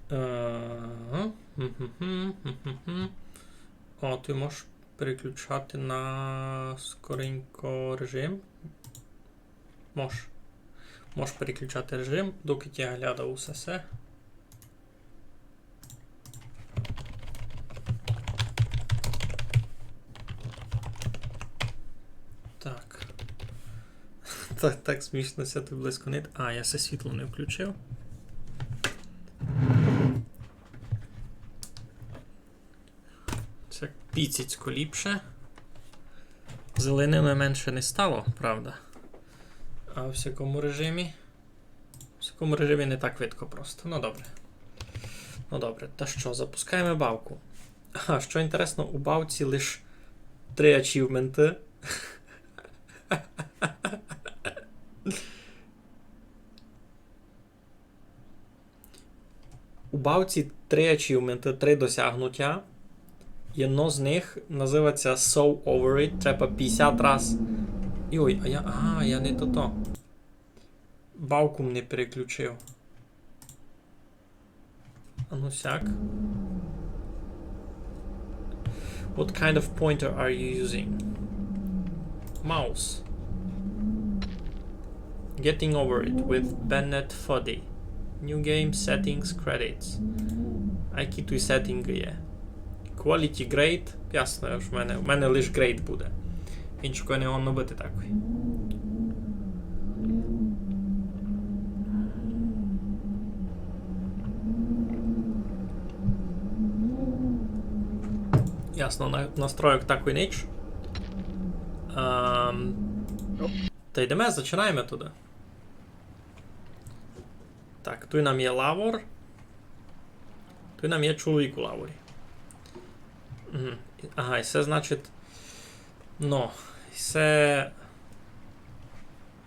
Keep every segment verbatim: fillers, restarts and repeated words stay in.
Ага. Мгм, мгм, мгм. О, ты можеш переключати на скоренько режим. Мож. Мож переключати режим, доки я глядав усе се. Так. Так, так смішно ся тут близько не... А, я се світло не включив. Се піціцько ліпше. Зеленины менше не стало, правда. А в всякому режимі? В всякому режимі не так видко просто. Ну добре. Ну добре, та што, запускаєме бавку. А, што інтересно, у бавці лиш три ачівменты. У бавці три ачівменты, три досягнутя. Єдно з них называється So Over It, треба пятдесят раз. Йой, а я, а, я не тото. Бавку м не переключив. А ну сяк. What kind of pointer are you using? Mouse. Getting Over It with Bennett Foddy. New game, settings, credits. А які туй сеттінґы є? Quality great. Ясно, ож в мене, в мене лиш great буде. Іншого не годно быти такой. Ясно, на-, настройок такой нич. Ам, та йдеме, зачинаєме туды. Так, туй нам є лавор. Туй нам є чоловік у лаворі. Мгм. Ага, і се значить. Ну, і се.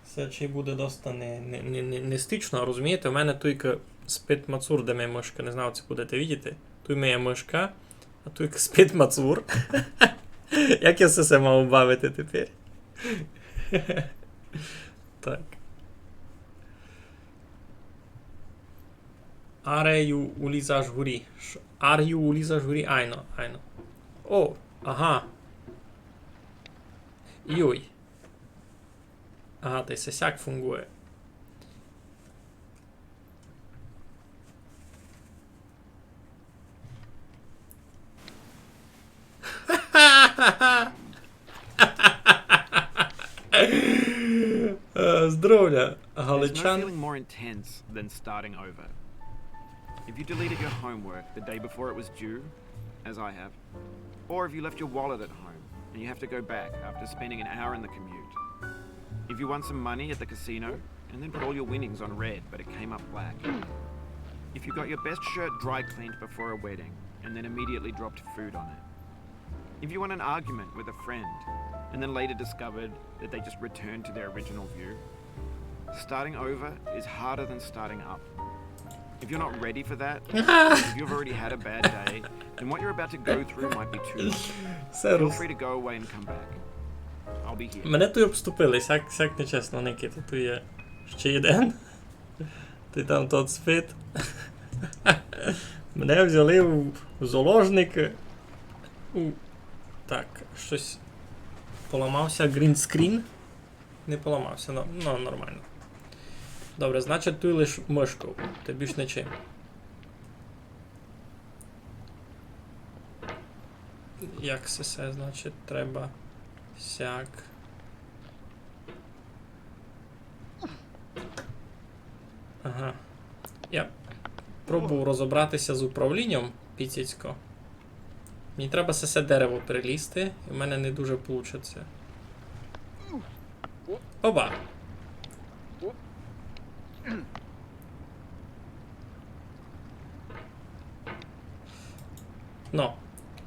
Се чи буде доста не, не, не, не, не стично, розумієте? У мене туйка спить мацур, де моя мышка, не знаю, ци будете видіти. Туй моя мышка, а туйка спить мацур. Як я се, се мав бавити тепер? Так. Are you у Ліза Жгурі? Ш-, are you у Ліза Жгурі? Айно, айно. О, ага. Йой. Ага, та й се сяк фунґує. Е, здоровля, Галичан. There's no feeling more intense than starting over. If you deleted your homework the day before it was due, as I have, or if you left your wallet at home and you have to go back after spending an hour in the commute. If you won some money at the casino and then put all your winnings on red, but it came up black. If you got your best shirt dry cleaned before a wedding and then immediately dropped food on it. If you won an argument with a friend and then later discovered that they just returned to their original view. Starting over is harder than starting up. If you're not ready for that, if you've already had a bad day, then what you're about to go through might be too much. Feel free to go away and come back. I'll be here. Мене туй обступили, сяк, сяк нечесно, Никита, туй є ще єден. Ты там тот спить. Мене взяли у, у заложникы. У... Так, штось поламався грінскрін. Не поламався, но, но, нормално. Добре, значить, туй лиш мышков, та більш нічим. Як се, се, значить, треба сяк. Ага. Я пробую розобратися з управлінням, піціцько. Мені треба се, се дерево перелізти, і в мене не дуже получиться. Оба! Но,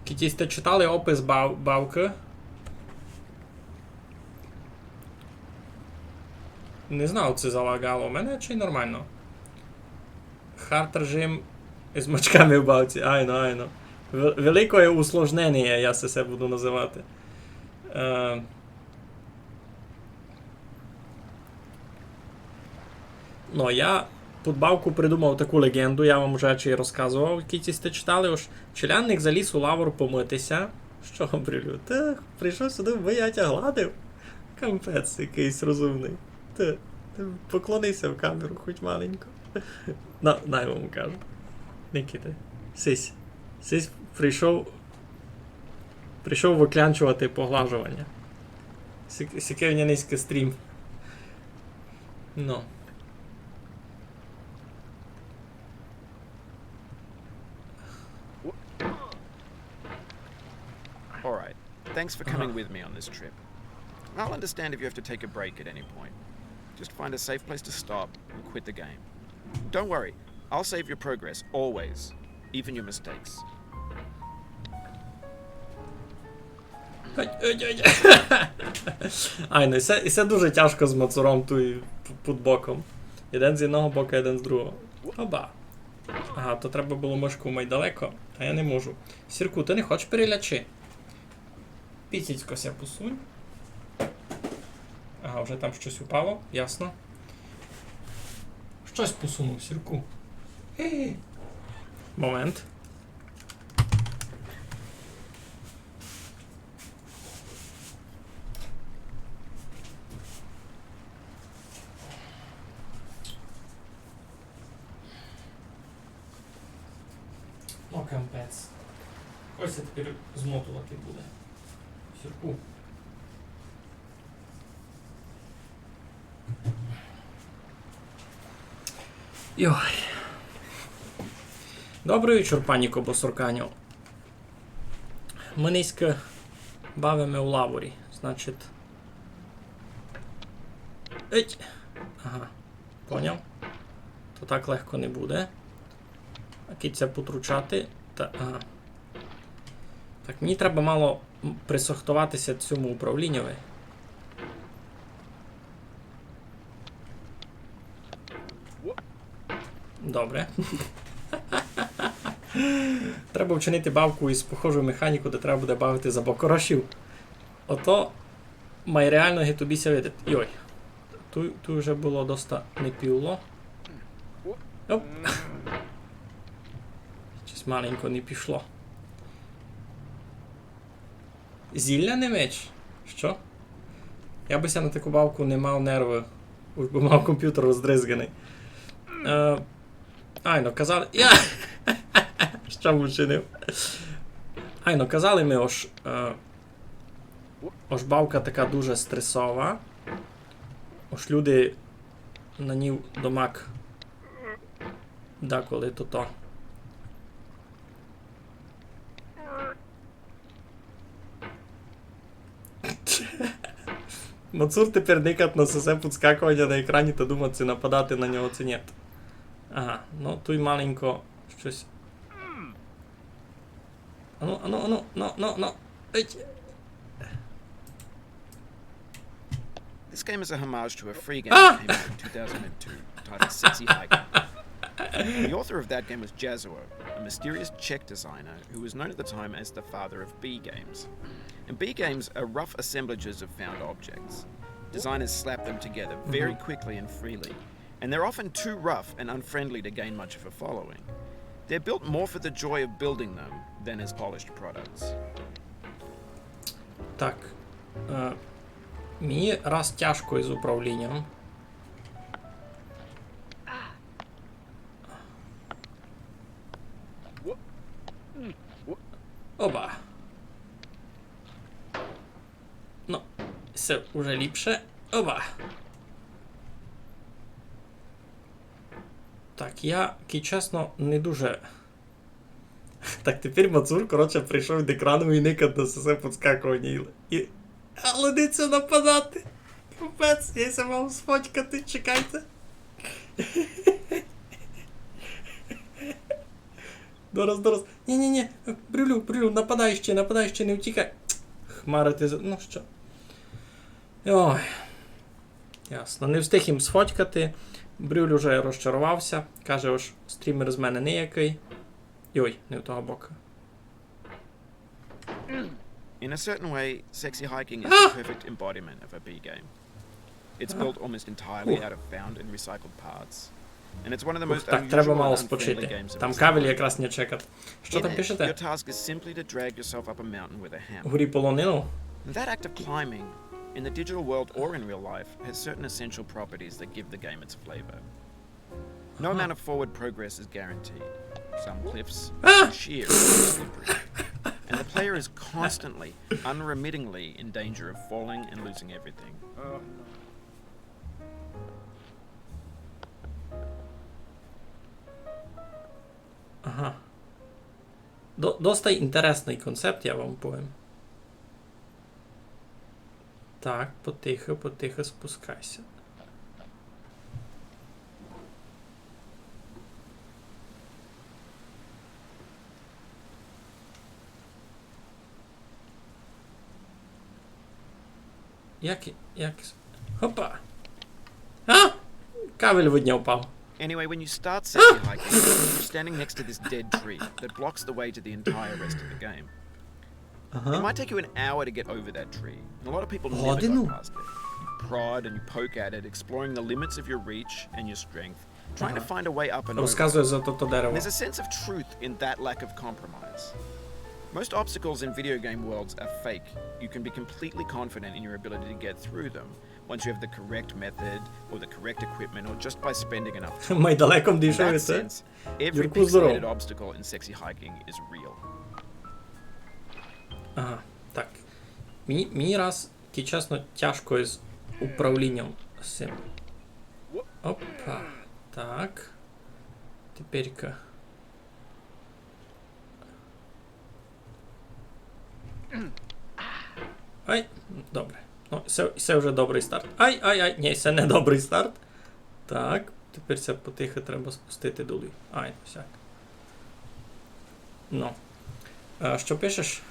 кідь сьте читали опис бав-, бавкы, не знав, ци залагало мене, чи нормално. Хард режим з мачками в бавці, айно, айно. В-, великоє усложненіє, я се, се буду называти. Е, Но, я під бавку придумав таку легенду, я вам вже чи розказував, які ці сте читали, ож челядник заліз у лавор помити ся. Што, Брюлю, ты прийшов сюды, бы я тя гладив? Капець якыйсь розумный. Ты, ты поклони ся в камеру хоть маленько. На, на, я вам кажу. Никита, сись. Сись прийшов, прийшов выклянчовати поглажованя. Сяк-, сякый у ня нынька стрім. Ну. All right. Thanks for coming with me on this trip. I'll understand if you have to take a break at any point. Just find a safe place to stop and quit the game. Don't worry, I'll save your progress, always, even your mistakes. Ай, ай, ай. Ай, ну, і се, і се дуже тяжко з мацуром туй п-, під боком. Єден з одного бока, єден з другого. Оба. Ага, то треба было мышку май далеко, а я не можу. Сірку, ты не хочеш перелячи? Піціцько ся посунь. Ага, вже там штось упало, ясно. Штось посунув, Сірку. Е. Момент. Ну, капець. Ось це тепер змотувати буде. Сірку. Йой. Добрый вечур, пані Кобосорканю. Мы нынька бавиме у лаворі, значить. Еть! Ага, поняв. То так легко не буде. А кидь ся потручати, та, ага. Так, мені треба мало, м, присохтовати ся цьому управліньови. Добре. Треба вчинити бавку із похожою механікою, де треба буде бавити за бокорошів. Ото май реално ги тобі ся видить. Йой. Туй, туй вже было доста не пішло. Оп. Щось маленько не пішло. Зілля не меч? Што? Я бы ся на таку бавку не мав нервы. Уж бы мав компютер роздризганый. Е, айно, казали... Я... Што м учинив? Айно, казали ми, ож, е, ож бавка така дуже стресова. Ож люди на ній домак деколи то то. Мацур тепер никать на сесе підскакованя на екрані та думать, ци нападати на нього, ци нєт. Ага, ну туй маленько штось. Ану, ану, ану, ну, ну, ну. Еть. This game is a homage to a free game that came out in two thousand and two titled Sexy Hiking. The author of that game was Jazzuo, a mysterious Czech designer who was known at the time as the father of B games. And B games are rough assemblages of found objects. Designers slap them together very quickly and freely, and they're often too rough and unfriendly to gain much of a following. They're built more for the joy of building them than as polished products. Так. Е, мені раз тяжко із управлінням. Оба. Ну, се уже ліпше. Оба. Так, я, кидь чесно, не дуже. Так, тепер Мацур, коротше, прийшов від екрану і никать на сесе підскакованя. І, і, але не це нападати. Капець, я ся мав сфотькати, чекайте. Дораз, дораз. Ні, ні, ні. Брюлю, Брюлю, нападай ще, нападай ще, не втікай. Хмарити за... Ну што? Ой. Ясно. Не встиг їм сфотькати. Брюль уже розчарувався. Каже, ож стрімер з мене ниякый. Йой, не в того бока. In a certain way, Sexy Hiking is the perfect embodiment of a B game. It's built almost entirely out of found and recycled parts. And it's one of the most unusual and unfriendly games of its kind. Ух, так треба мало спочити. Там кабель якраз не чекат. Што там пишете? In it, your task is simply to drag yourself up a mountain with a hammer. Горі полонину? That act of climbing, in the digital world or in real life, has certain essential properties that give the game its flavor. No amount of forward progress is guaranteed. Some cliffs are sheer and slippery, and the player is constantly, unremittingly in danger of falling and losing everything. Ага. До-, доста інтересный концепт, я вам повім. Так, потихо, потихо спускай ся. Як, як с-, хопа! А! Кабель вид ня впав. Anyway, when you start sexy hiking, you're standing next to this dead tree that blocks the way to the entire rest of the game. Ага. It might take you an hour to get over that tree, and a lot of people never got past it. Годину? Prod and you poke at it, exploring the limits of your reach and your strength, trying to find a way up and over. Ага. Розказує за то, то дерево. There's a sense of truth in that lack of compromise. Most obstacles in video game worlds are fake. You can be completely confident in your ability to get through them once you have the correct method or the correct equipment or just by spending enough time. Май далеко м дійшов. In that sense, every pixelated obstacle in sexy hiking is real. Ага, так. Мені, мені раз, ті чесно, тяжко із управлінням з цим. Опа, так. Теперька. Ай, добре. Ну, се, се вже добрый старт. Ай, ай, ай, ні, се не добрый старт. Так, тепер ся потихо треба спустити долі. Ай, сяк. Ну. А, што пишеш?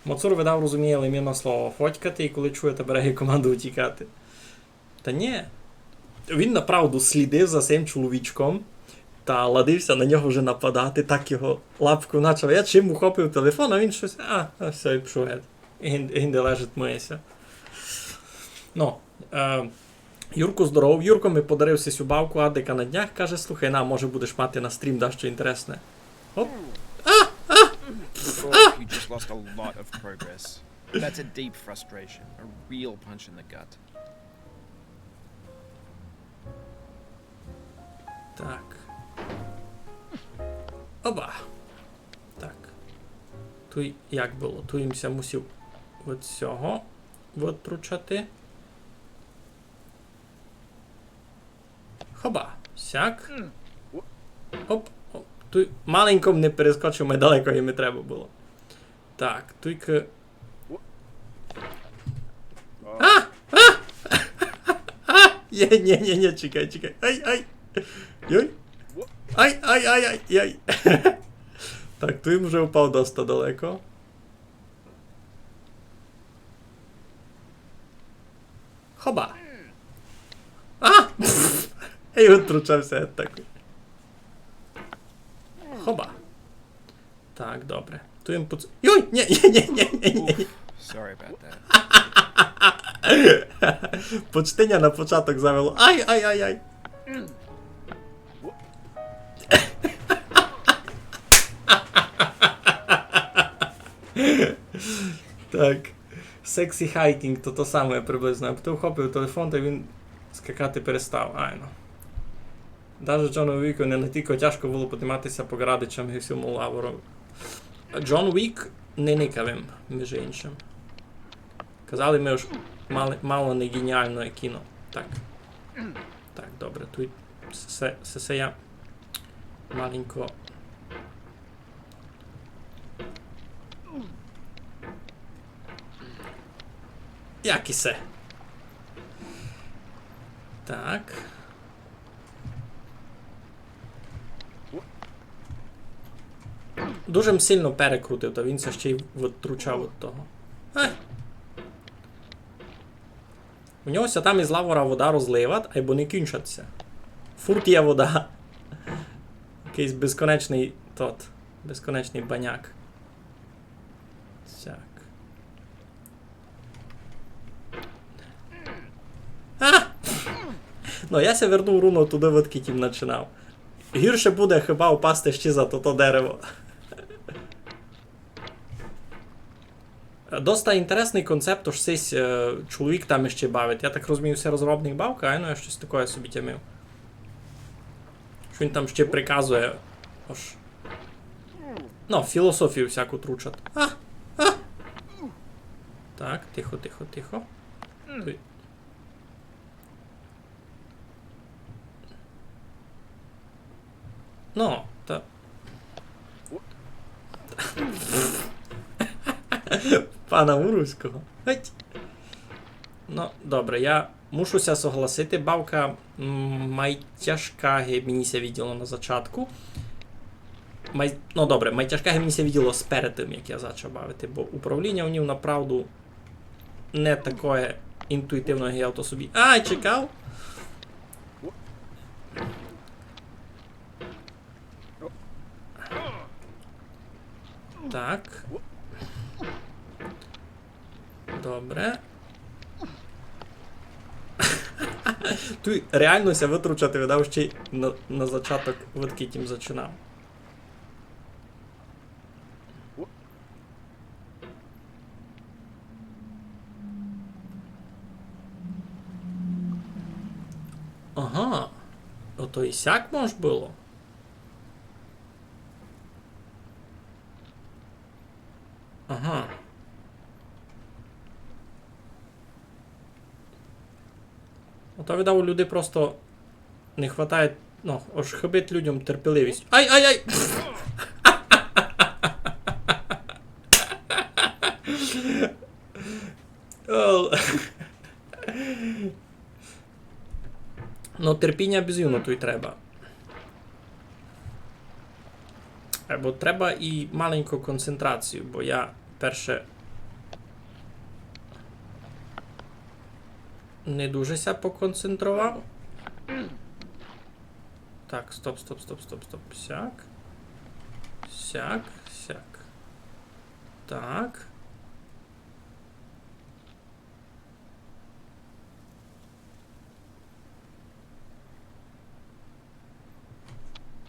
Моцур видав розуміє лише єдно слово. Фотькати, і коли чує, та бере команду утікати. Та ні. Він направду слідив за сим чоловічком та ладив ся на нього вже нападати, так його лапков начав. Я чим ухопив телефон, а він штось, а, а, всьо, і пішов геть. І гин-, і гинде лежить, миє ся. Ну, е, Юрку, здоров. Юрко ми подарив сесю бавку Адика на днях, каже: «Слухай, на, може, будеш мати на стрім дашто інтересне». Оп. А! А! Look, you just lost a lot of progress. That's a deep frustration, a real punch in the gut. Так. Оба. Так. Туй як было? Туй им ся мусив од сього відкручати. Хоба, сяк. Оп, оп. Туй маленько не перескочив, май далеко їм треба было. Так, туйка. А! А! А! Є, ні, ні, ні, чекай, чекай. Ай, ай. Йой. Ай, ай, ай, ай, ай. Так, туй им уже впав доста далеко. Хоба. А! Ей, відкручав ся так. Хоба. Так, добре. Туй им поц-, йой! Ні, ні, ні. Oof, sorry about that. Почти ня на початок завело. Ай, ай, ай, ай. Так. Sexy hiking, то то саме приблизно. Як ти вхопив телефон, то він скакати перестав. Айно. Даже Джону Віку не настілько тяжко было піднімати ся по ґрадичам і всьому лавору. Джон Вік не никав им, між іншим. Казали ми, ож мало, мало не геніалне кіно. Так. Так, добре, туй се, се, се я маленько. Як і се. Так. Дуже м сильно перекрутив, то він ся ще й відкручав від того. Е! У нього ся там із лавора вода розливат, айбо не кінчат ся. Фурт є вода. Якыйсь безконечный тот, безконечный баняк. Так. А! Ну, я ся вернув рувно туды, выдкіть им начинав. Гірше буде хіба упасти ще за тото дерево. Доста інтересный концепт, ож сись, е, чоловік там іщи бавить. Я так розумію, се розробник бавка, айно, я штось такоє собі тямив. Што він там іщи приказує. Ож. Ну, філософію всяку тручать. А! А! Так, тихо, тихо, тихо. Туй. Ну, та... Пана Уруського. Геть. Ну, добре, я мушу ся согласити, бавка, м, май тяжка, ги мені ся виділо на зачатку. Май, ну, добре, май тяжка, ги мені ся виділо сперед тым, як я зачав бавити, бо управління у ній направду не такоє інтуїтивноє, як я то собі. Ай, чекав! Так. Добре. Туй реално ся вытручати видав ще й на, на зачаток, выдкіть им зачинав. Ага. Ото і сяк мож было. Ага. Ото видав, у людей просто не хватає, ну, ож хыбить людям терпеливість. Ай, ай, ай! О. Ну, терпіня безумно туй треба. Або треба і маленьку концентрацію, бо я перше не дуже ся поконцентрував. Так, стоп, стоп, стоп, стоп, стоп. Сяк. Сяк, сяк. Так.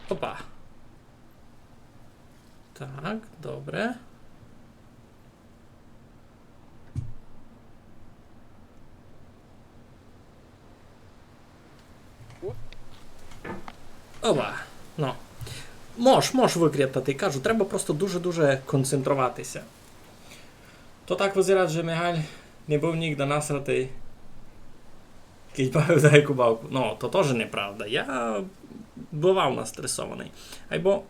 Опа. Так, добре. Опа. Ну. Мож, мож выкрятати, кажу, треба просто дуже-дуже концентрувати ся. То так вызирать, же Мигаль не быв нігде насратый, кідь бавив дайку бавку. Ну, то тоже неправда. Я бывав настресованый. Айбо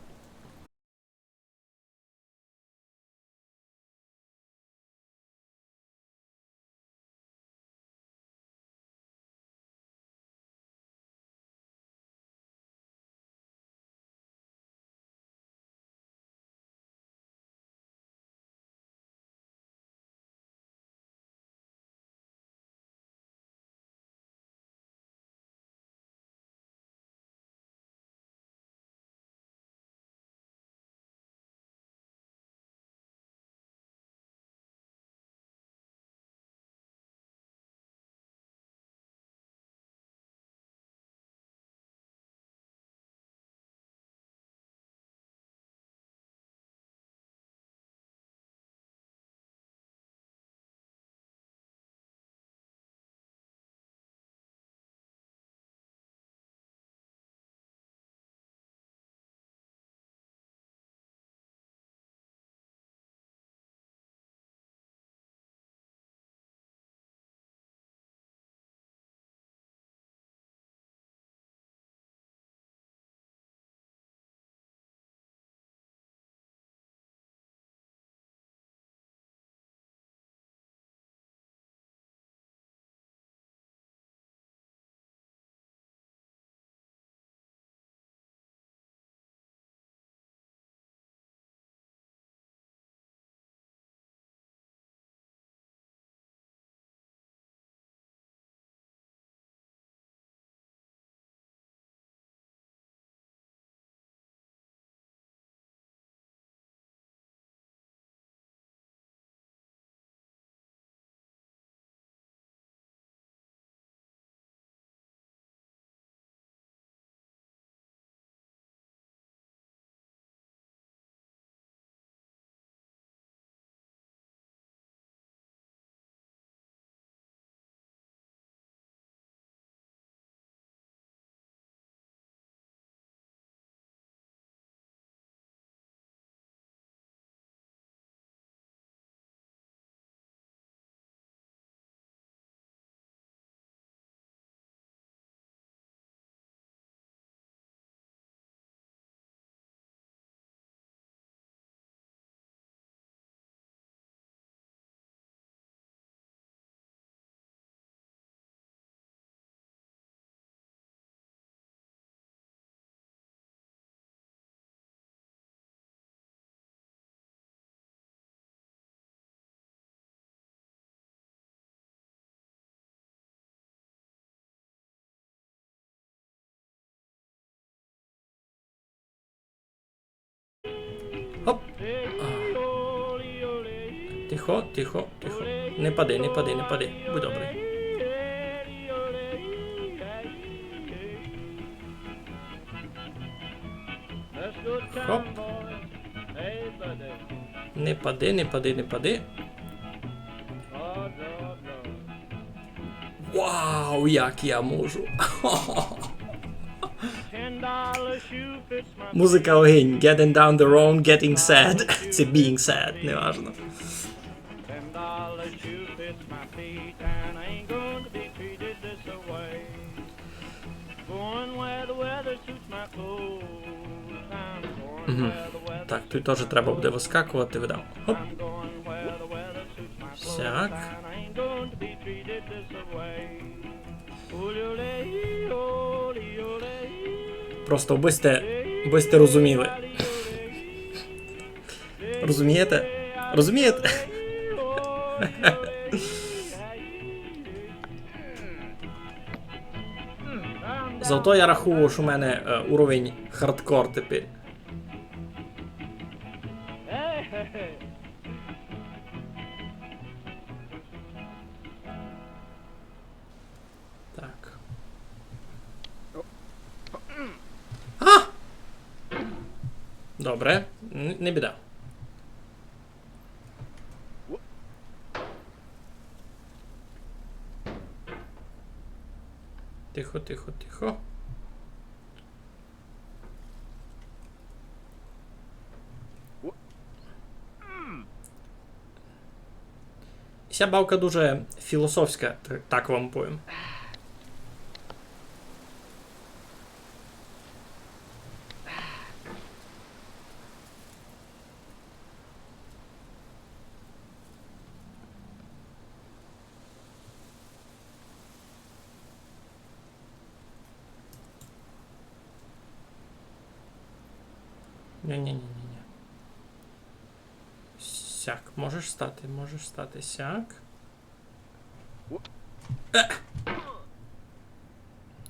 А. Тихо, тихо, тихо. Не пади, не пади, не пади. Будь добрый. Хоп. Не пади, не пади, не пади. Вау, як я можу. Музика огинь. Getting down the road, getting sad. Ци being sad, неважно. Мгм. Так, туй тоже треба буде выскакувати, видав. Хоп. Сяк. Просто бы сьте, бы сьте розуміли. Розумієте? Розумієте? Зато я рахую, што у мене, е, уровень хардкор тепер. Так. А! Добре, н-, не біда. Тихо, тихо, тихо. Ся бавка дуже філософська, т-, так вам повім. Ні, ні, ні, ні, ні. Сяк, можеш стати, можеш стати сяк. Е!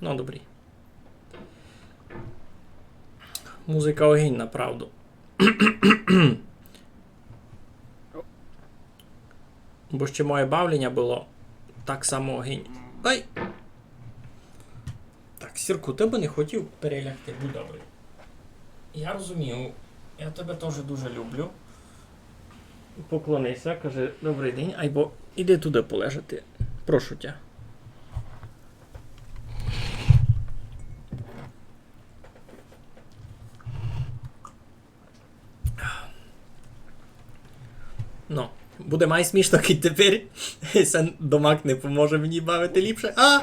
Ну, добрі. Музика огинь, направду. Бо ще моє бавленя было так само огинь. Ай! Так, Сірку, ты бы не хотів перелягти, будь добрый. Я розумію, я тебе тоже дуже люблю. Поклонися, кажи: «Добрый день», айбо іди туды полежати. Прошу тя. Ну, буде май смішно, кідь тепер сен домак не поможе мені бавити ліпше. А!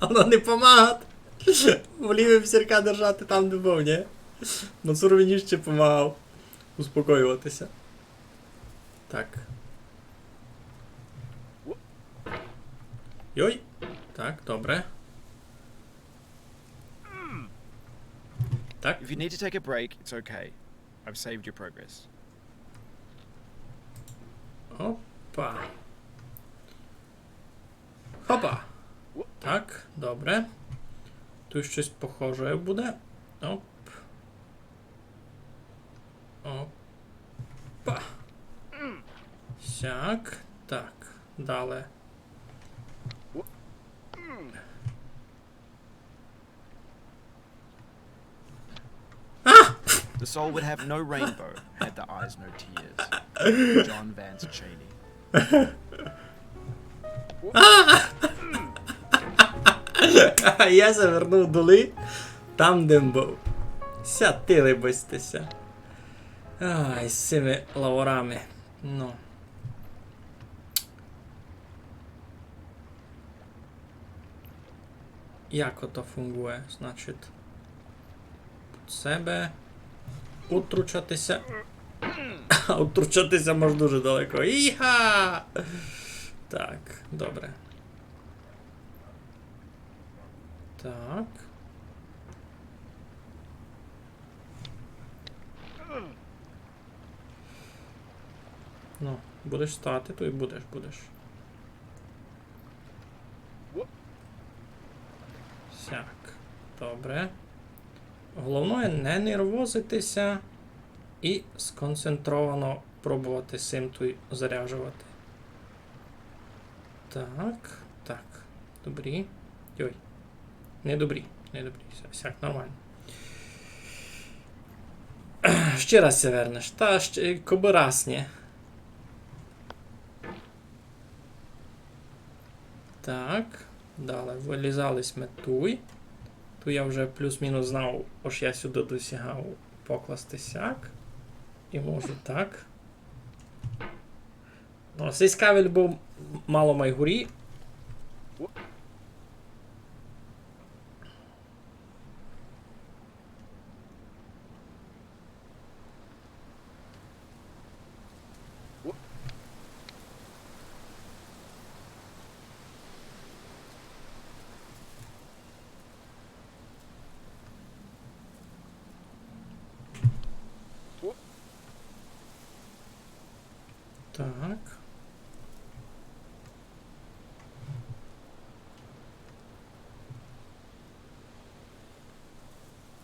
Воно не помагат. Волів им Сірка держати там, де быв, ні? Мацур мені ще помагав успокоювати ся. Так. Йой. Так, добре. Так. If you need to take a break, it's okay. I've saved your progress. Опа. Хопа. Так, добре. Туй штось похоже буде. Оп. Опа. Сяк. Так, дале. The soul would have no rainbow, had the eyes no tears. John Vance Cheney. Я ся вернув долі, там, де м быв. Сятили бы сьте ся. Ай, з сими лаворами. Ну. Як ото фунґує? Значить, під себе. Утручати ся. А утручати ся мож дуже далеко. Іга! Так, добре. Так. Ну, будеш стати, то й будеш, будеш. Сяк. Добре. Головне не нервозити ся. І сконцентровано пробовати сим туй заряджовати. Так, так. Добрі. Йой. Не добрі, не добрі. Всяк, всяк нормално. Ще раз ся вернеш. Та ще, кобы раз, нї? Так, дале вылізали сьме туй. Туй я вже плюс-мінус знав, ож я сюды досягав покласти сяк. І можу так. Но, сись кабель быв мало май горі. Так.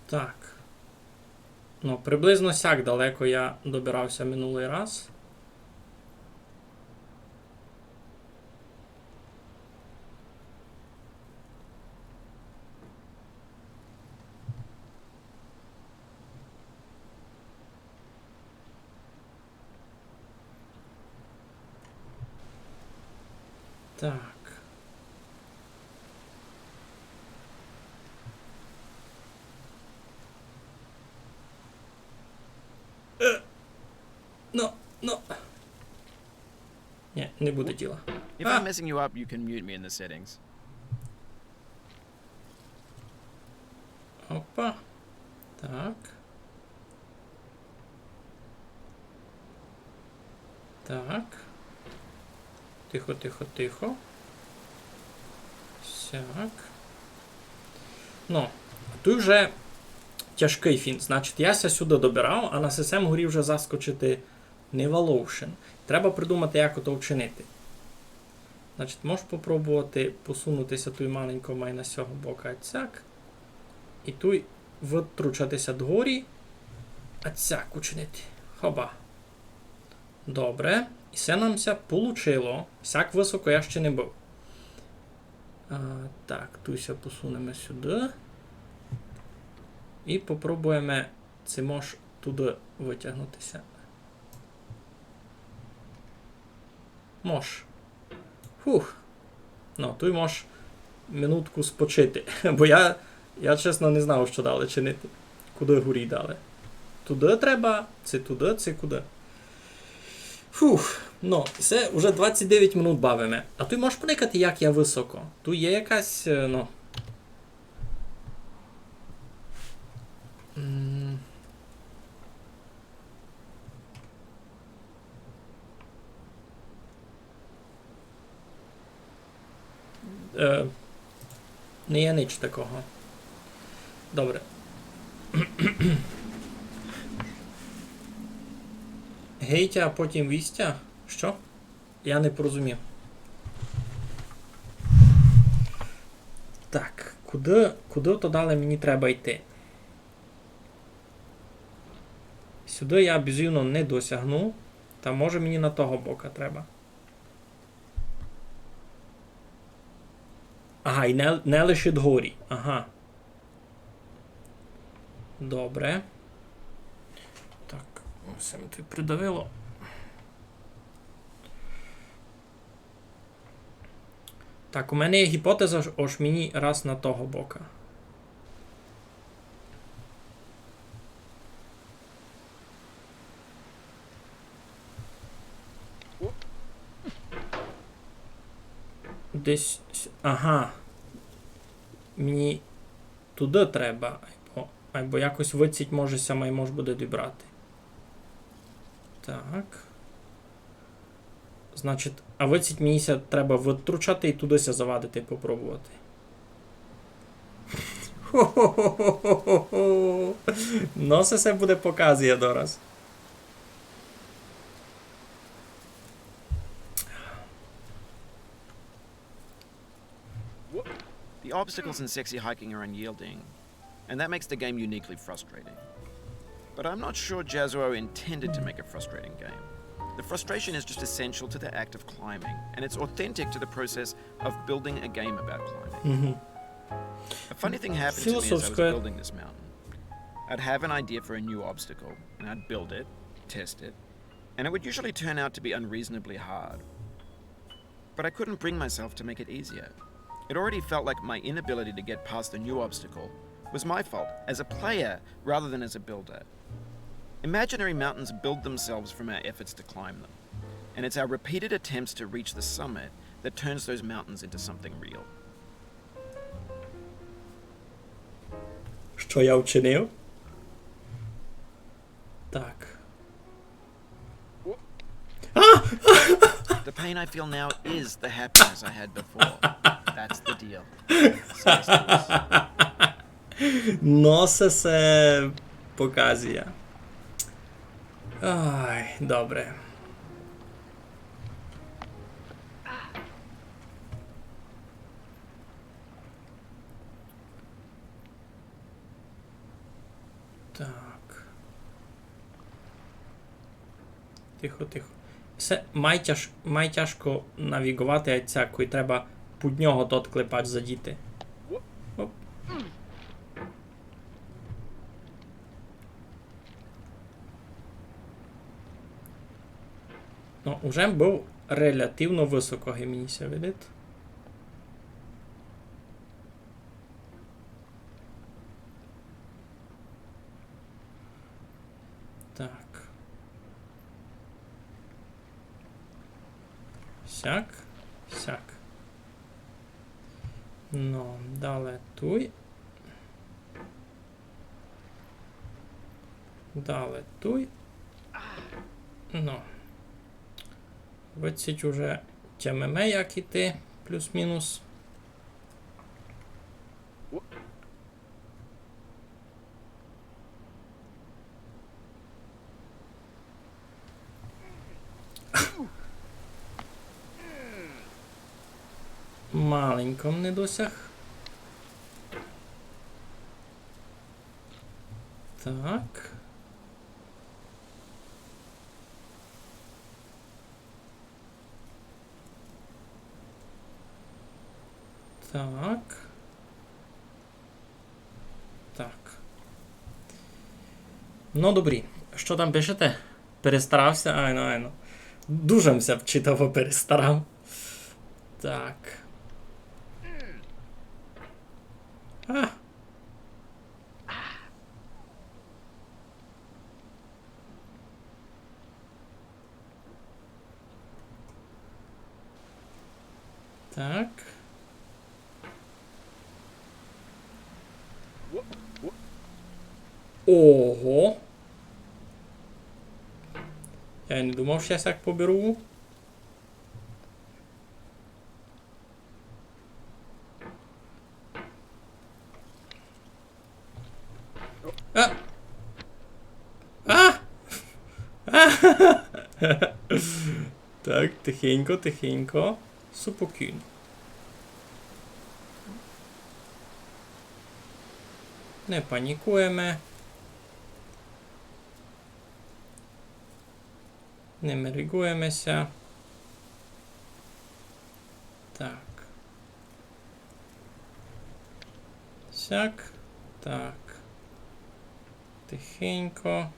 Так. Ну, приблизно сяк далеко я добирав ся минулый раз. Так. Е, но, но. Нї, не буде діла. If I'm messing you up, you can mute me in the settings. Опа. Так. Так. Тихо, тихо, тихо. Сяк. Но, туй вже тяжкый фінт. Значить, я ся сюды добирав, а на сесем горі вже заскочити не валовшен. Треба придумати, як ото вчинити. Значить, можеш попробовати посунути ся туй маленько май на сього бока, ацяк. І туй вытручати ся дгорі. Ацяк учинити. Хоба. Добре. І се нам ся получило. Сяк высоко я ще не быв. А, так, туй ся посунеме сюды. І попробуєме ци мож туды вытягнути ся. Мож. Фух. Но, туй мож минутку спочити. Бо я, я чесно не знав, што дале чинити. Куды горі дале? Туды треба, ци туды, ци куды? Фух, но, се уже двадцять девять минут бавиме. А туй можеш поникати, як я высоко. Туй є якась, е, но. М. Е, не є нич такого. Добре. Гейтя, а потім вістя? Што? Я не порозумів. Так, куды, куды то далі мені треба йти? Сюды я бізувно не досягну. Та може мені на того бока треба. Ага, і не, не лише дгорі. Ага. Добре. Так, всьо ми туй придавило. Так, у мене є гіпотеза, ож, ож мені раз на того бока. Десь с-, ага. Мені туды треба, айбо, айбо якось выдцїть може ся май мож буде дібрати. Так. Значить, а выдцїть мені ся треба вытручати і туды ся завадити попробовати. Хо-хо-хо-хо-хо-хо. Но, се, се буде показія дораз. The obstacles in sexy hiking are unyielding, and that makes the game uniquely frustrating. But I'm not sure Jazzuo intended to make a frustrating game. The frustration is just essential to the act of climbing, and it's authentic to the process of building a game about climbing. A funny thing happened to me as I was building this mountain. I'd have an idea for a new obstacle, and I'd build it, test it, and it would usually turn out to be unreasonably hard. But I couldn't bring myself to make it easier. It already felt like my inability to get past the new obstacle was my fault as a player rather than as a builder. Imaginary mountains build themselves from our efforts to climb them, and it's our repeated attempts to reach the summit that turns those mountains into something real. Що я вчинив? Так. А! The pain I feel now is the happiness I had before. That's the deal. Says Lewis. Но се, се показує. Ай, добре. Так. Тихо, тихо. Се май тяж-, май тяжко навіґовати, а ця, кой треба пуд нього тот клепач задіти. Оп. Ну, уже быв релятивно высоко, ги мені ся видить. Так. Сяк, сяк. Ну, дале туй. Дале туй. Ну. Выдцить уже тямиме, як іти, плюс-мінус. Маленько не досяг. Так. Так. Так. Ну, добрі. Што там пишете? Перестарався? Айно, айно. Дуже м ся вчитаво перестарав. Так. А! Так. Ого! Я й не думав, што я сяк поберу. А! А! А! Так, тихенько, тихенько. Супокійно. Не панікуєме. Не мерегуєме ся. Так. Сяк. Так. Тихенько.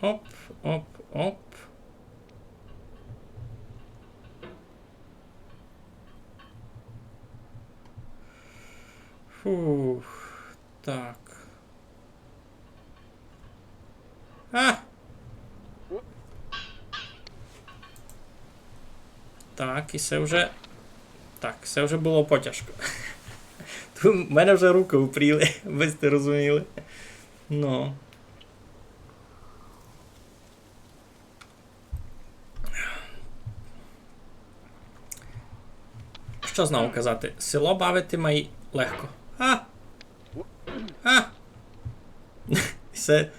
Оп, оп, оп. Фух, так. А! Так, і се вже, так, се вже было потяжко. Ту в мене вже рукы упріли, вы сьте розуміли. Ну. Што знову казати? Село бавити май легко. А! А! Се,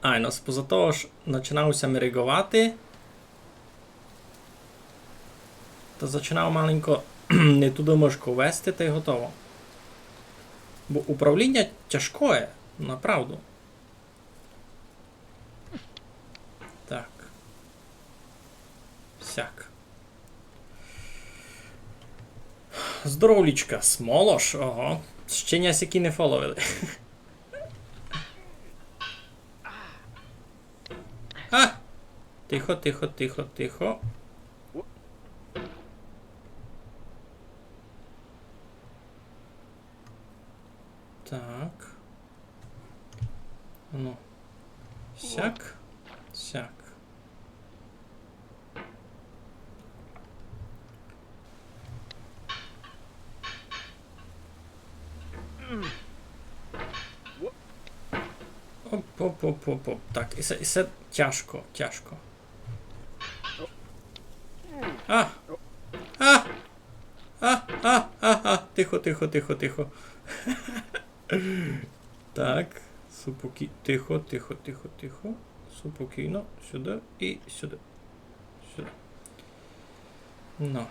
айно, споза того, ож начинав ся мереґовати, та зачинав маленько не туды мышку вести, та й готово. Бо управління тяжкоє, направду. Так. Сяк. Здоровлічка, смолош, ого. Ще ня сякі не фоловили. А! Тихо, тихо, тихо, тихо. Так. Ну. Сяк. Сяк. Оп, оп, оп, оп, оп. Так, і се, і се тяжко, тяжко. А! А! А! А! А! А! Тихо, тихо, тихо, тихо. Так, супокі-, тихо, тихо, тихо, тихо. Супокійно. Сюды і сюды. Сюды. Ну.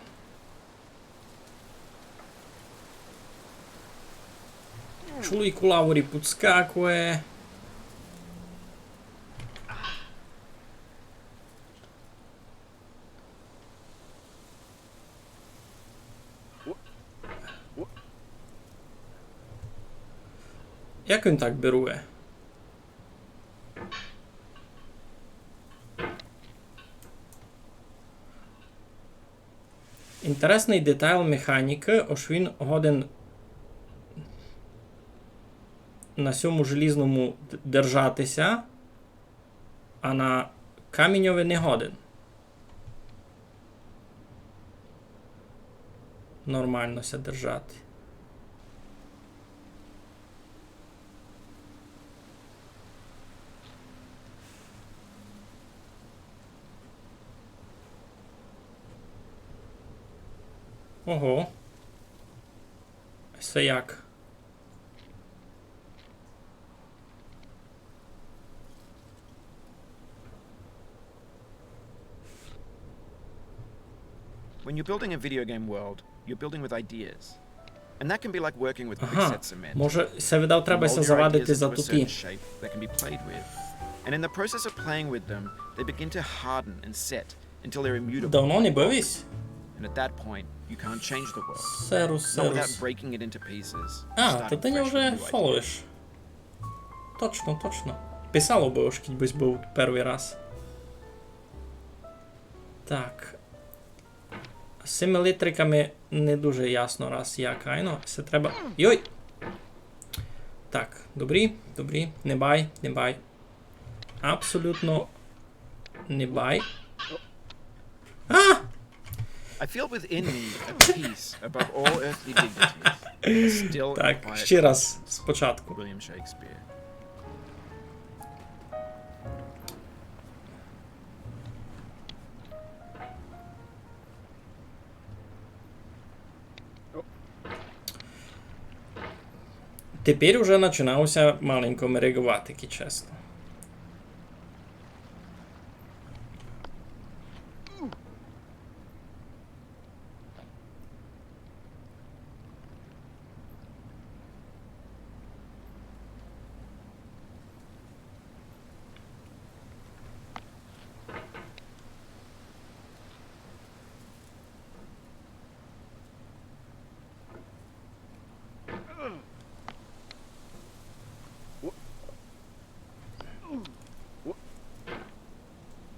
Чоловік у лаворі підскакує. Як він так берує? Інтересный детайл механікы, ож він годен на сьому желізному д-, держати ся, а на каміньови не годен нормално ся держати. Ого. Се як? When you're building a video game world, you're building with ideas. And that can be like working with quick set cement. Може, се видав треба ся завадити за туті. Shape that can be played with. And in the process of playing with them, they begin to harden and set until they're immutable. Давно не бив ись? And at that point, you can't change the world. Серус, серус. Not without breaking it into pieces. А, то ты не вже фоловиш. Точно, точно. Писало бы, ож кідь бысь быв первый раз. Так. З сими літриками не дуже ясно раз як, айно. Се треба... Йой! Так, добрі, добрі. Не бай, не бай. Абсолютно не бай. А! I feel within me a peace above all earthly dignities. A still and quiet presence. Так, ще раз спочатку. William Shakespeare. Тепер уже начинав ся маленько мереґовати, кідь чесно.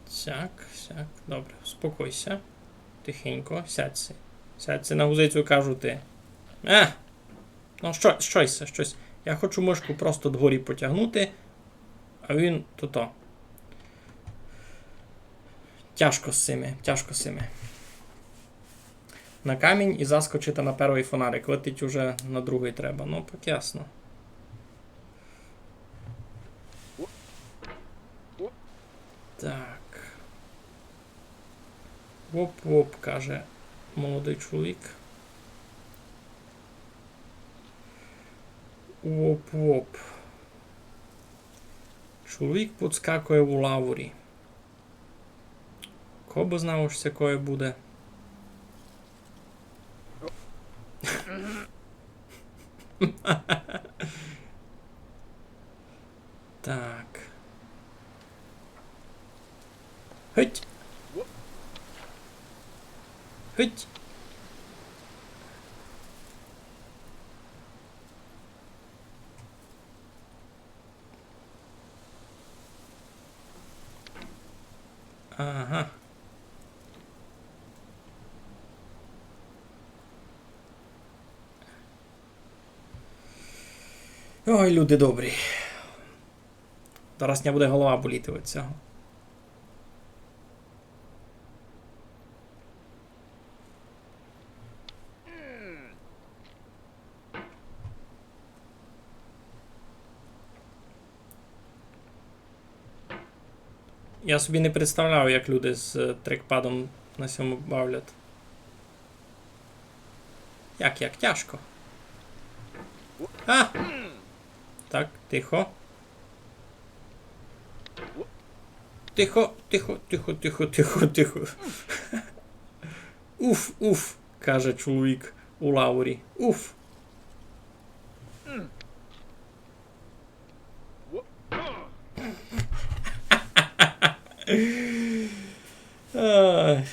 Сяк, сяк, добре, успокой ся. Тихенько, сядь си. Сядь си на гузицю, кажу ти. Е! Ну, што, штось, штось. Я хочу мышку просто дгорі потягнути, а він тото. Тяжко з сими, тяжко з сими. На камінь і заскочити на первый фонарик. Летить уже на другый треба. Ну, пак ясно. Так. Воп-воп, каже молодый чоловік. Воп-воп. Чоловік підскакує у лаворі. Ко бы знав, ож сякоє буде. Так. Геть! Геть! Ага. Ой, люди добрі. Зараз ня буде голова боліти від цього. Я собі не представляв, як люди з, е, трекпадом на сьому бавлять. Як, як тяжко. А! Так, тихо. Тихо, тихо, тихо, тихо, тихо, тихо. Уф, уф, каже чоловік у лаврі. Уф. Ай.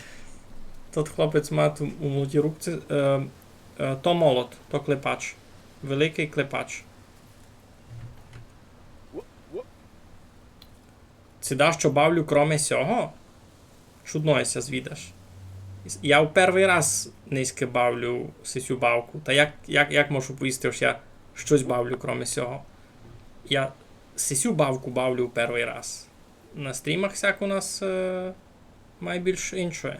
Тот хлопець має ту у молодій рукці, е, е, то молот, то клепач. Великый клепач. Ци дашто бавлю кроме сього? Чудно ся звідаш. Я у первый раз нынька бавлю сисю бавку. Та як, як, як можу повісти, ож я штось бавлю кроме сього? Я сисю бавку бавлю у первый раз. На стрімах сяк у нас, е, май більш іншоє.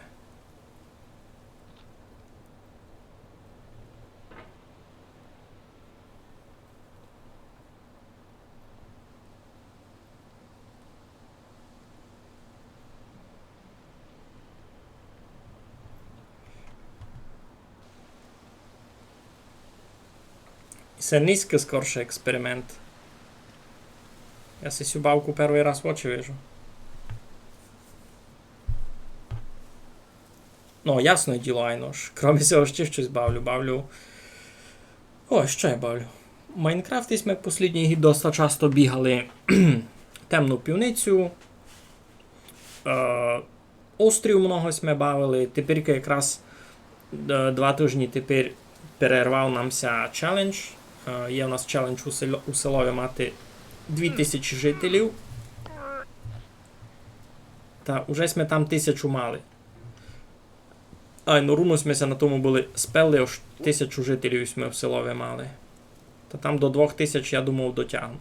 Се нынька скорше експеримент. Я сисю бавку первый раз в очи вижу. Ну, ясне діло, айно ж. Кроме сього ще штось бавлю, бавлю. О, што я бавлю? У Майнкрафті сьме послїднїй гід доста часто бігали Темну пивницю. Е, Острів много сьме бавили. Теперь якраз, е, два тыжні теперь перервав нам ся челендж. Е, є у нас челендж у село-, у селови мати дві тисячі жителів. Та уже сьме там тисячу мали. Ай, ну, рувно сьме ся на тому были спели, ож тисячу жителів сьме в селови мали. Та там до двох тисяч, я думав, дотягну.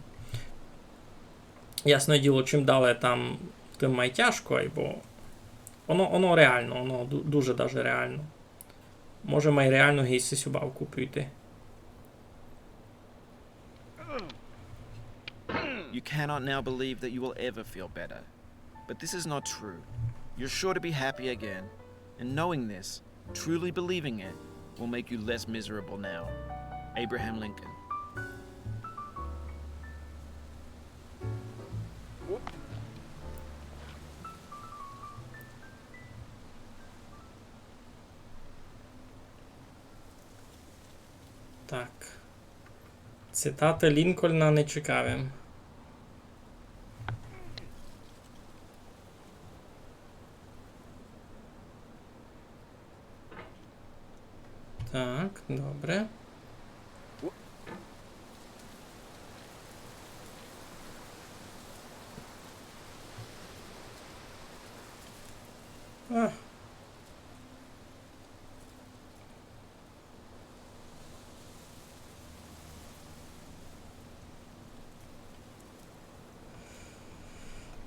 Ясне діло, чим дале там, тым май тяжко, бо воно, воно реално, воно ду-, дуже даже реално. Може, май реално ги сисю бавку пройти. You cannot now believe that you will ever feel better. But this is not true. You're sure to be happy again. And knowing this, truly believing it, will make you less miserable now. Abraham Lincoln. Так. Цитаты Лінкольна не чекав им. Так, добре. А.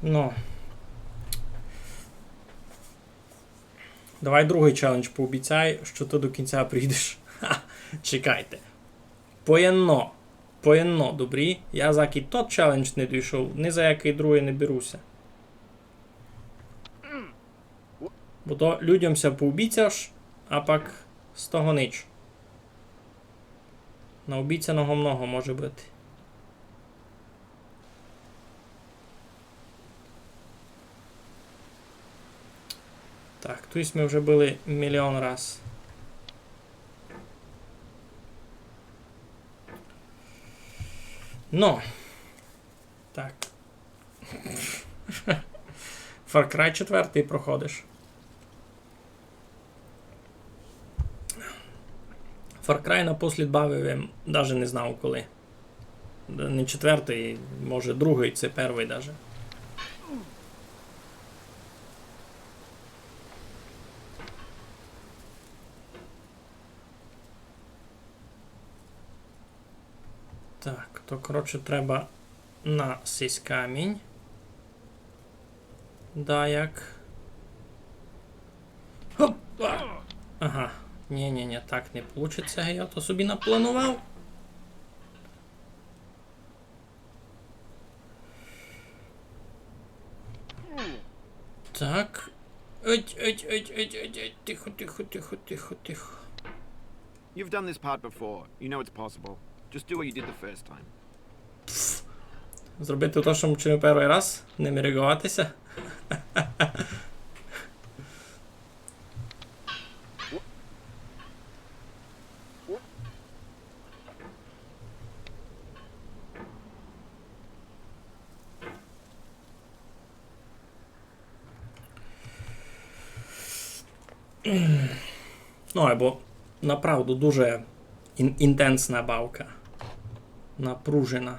Ну. Давай другый челендж, пообіцяй, што ты до кінця пройдеш. Ха, чекайте. Поєдно. Поєдно, добрі. Я закі тот челендж не дойшов, ні за якый другый не беру ся. Бо то людям ся пообіцяш, а пак з того нич. Наобіцяного много може быти. Так, туй сьме вже были мільйон раз. Но. Так. Far Cry четвертый проходиш. Far Cry напослід бавив, я даже не знав коли. Не четвертый, може, другый, ци первый даже. Так, то, коротше, треба на сись камінь. Да, як. Хоп! Ага. Ні, ні, ні, так не получить ся, я то собі напланував. Так. Еть, еть, еть, еть, еть, еть. Тихо, тихо, тихо, тихо, тихо. You've done this part before. You know it's possible. Just do what you did the first time. Зробити то, што м учинив першый раз, не мереґовати ся. Ну, айбо направду дуже ін-, інтензна бавка. Напружена.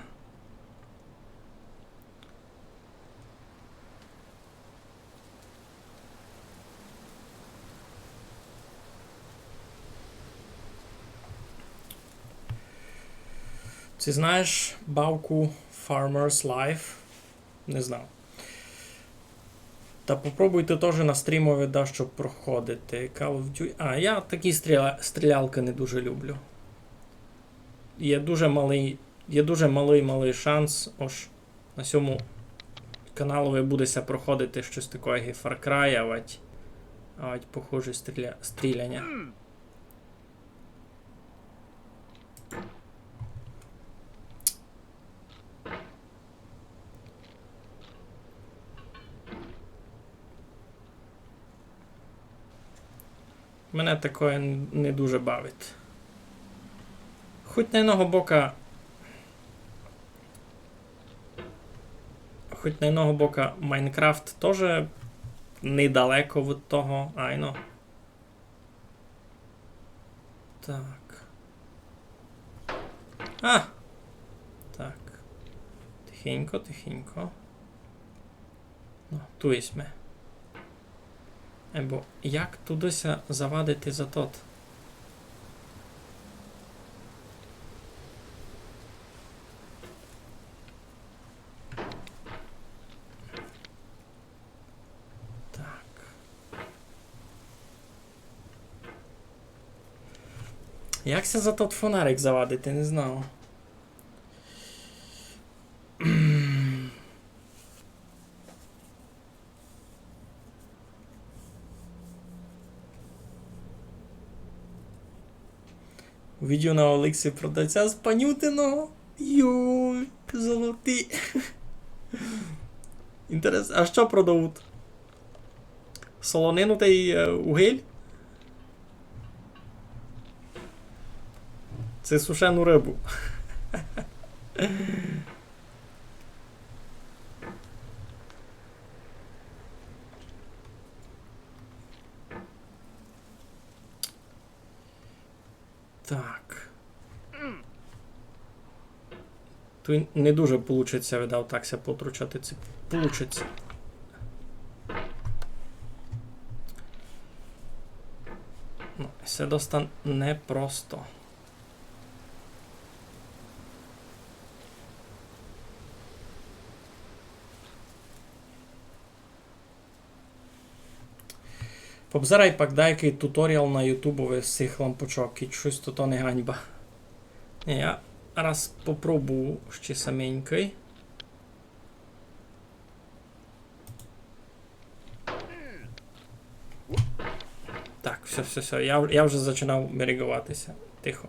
Ци знаєш бавку Farmer's Life? Не знав. Та попробуйте тоже на стрімови дашто проходити. Call of Duty. А, я такі стріля-, стрілялкы не дуже люблю. Є дуже малый, є дуже малый, малый шанс, ож на сьому каналови буде ся проходити штось такоє, як Far Cry, авадь, авадь похоже стріля-, стріляня. Мене такоє н-, не дуже бавить. Хоть на єдного бока, хоть на єдного бока Майнкрафт тоже недалеко від того, айно. Так. А! Так. Тихенько, тихенько. Ну, туй сьме. Айбо як туды ся завадити за тот? Так. Як ся за тот фонарик завадити, не знав. Увидів на Оликсі продавця з панютиного. Йой, золоті. Інтерес, а што продають? Солонину тай, е, угиль? Ци сушену рыбу? Так. Туй не дуже получить ся, видав, так ся потручати. Ци получить ся. Ну, се доста непросто. Пообзирай пак даякый туторіал на ютубови з сих лампочок, кідь штось то, то не ганьба. Ні, я раз попробую ще саменькый. Так, всьо, всьо, всьо, я, я вже зачинав мереґовати ся. Тихо.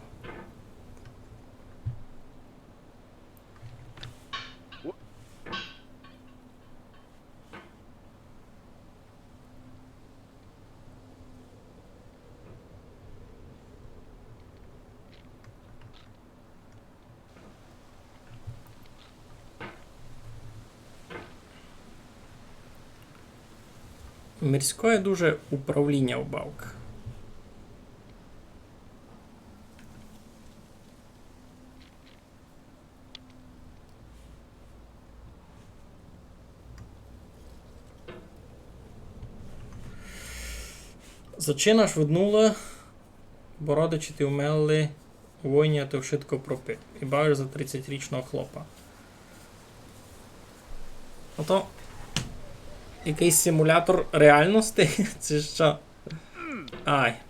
Мирськоє дуже управліня в бавках. Зачинаш від нуля, бо родичі ти вмерли у войні, а ти вшытко пропив. І бавиш за тридцятирічного хлопа. Ото якыйсь симулятор реальности, ци што? Ай.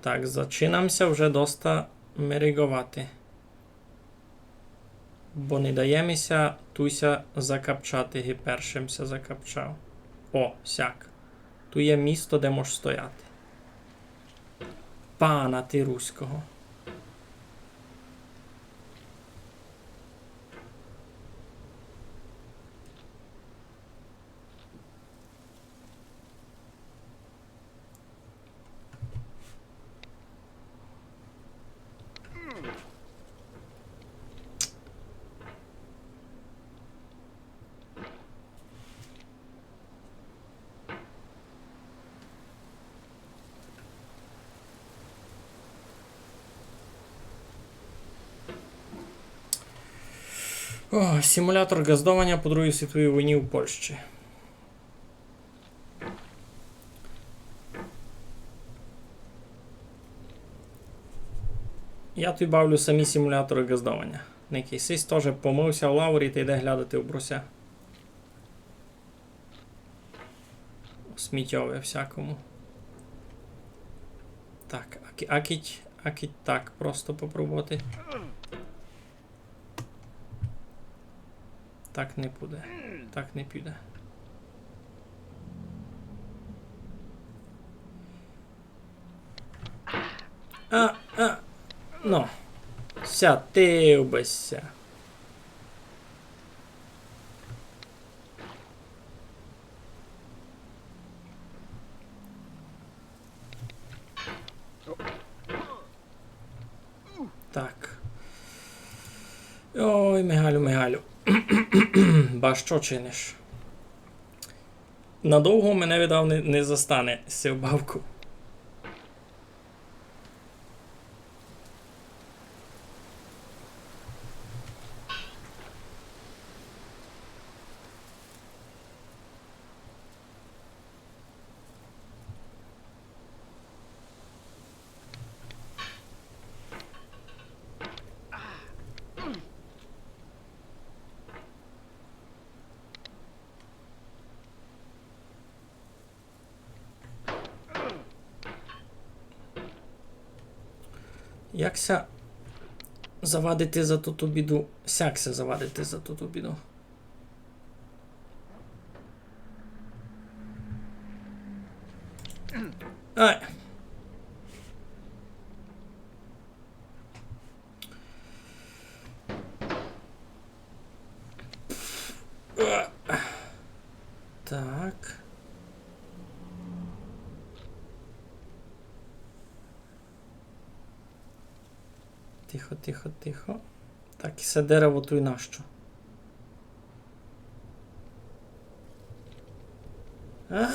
Так, зачинам ся вже доста мериґовати. Бо не дає ми ся туй ся закапчати, ги першым ся закапчав. О, сяк. Туй є місто, де мож стояти. Пана ти руського. О, симулятор ґаздованя по Другій світовій войні у Польщі. Я туй бавлю самі симуляторы ґаздованя. Никай сись тоже помыв ся в лаврі та йде глядати обруся. У смітьови всякому. Так, а кі-, а кідь, а кідь так просто попробовати. Так не буде. Так не піде. А, а, ну. Сятив бы ся. Так. Ой, Мигалю, Мигалю. Ба што чиниш? Надовго мене, видав, не, не застане з сив бавков. Як ся завадити за туту біду? Сяк ся завадити за туту біду. Ай. Так. Тихо, тихо, тихо. Так, і се дерево туй нащо? А?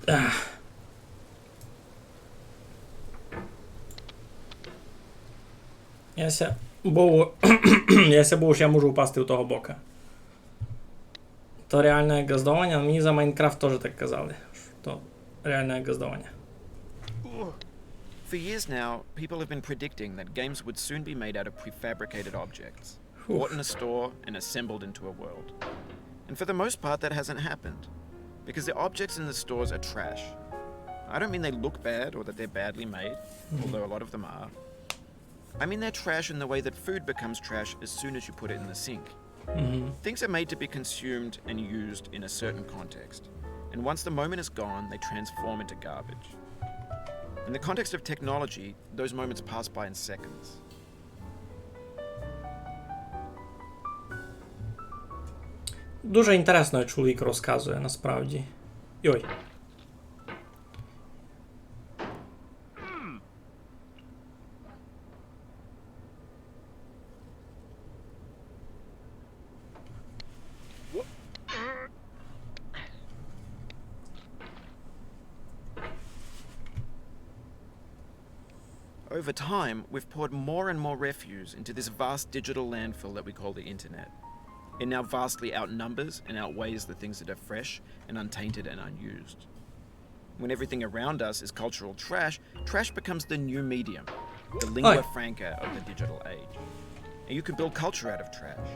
Ах. Я ся бою, я ся бою, што я можу впасти у того бока. То реалне ґаздованя, мені за Майнкрафт тоже так казали, што то реалне ґаздованя. For years now, people have been predicting that games would soon be made out of prefabricated objects, bought in a store and assembled into a world. And for the most part, that hasn't happened, because the objects in the stores are trash. I don't mean they look bad or that they're badly made, although a lot of them are. I mean they're trash in the way that food becomes trash as soon as you put it in the sink. Things are made to be consumed and used in a certain context. And once the moment is gone, they transform into garbage. In the context of technology, those moments pass by in seconds. Дуже інтересно, як чоловік розказує насправді. Йой. Over time, we've poured more and more refuse into this vast digital landfill that we call the internet. It now vastly outnumbers and outweighs the things that are fresh and untainted and unused. When everything around us is cultural trash, trash becomes the new medium, the lingua franca of the digital age. And you can build culture out of trash,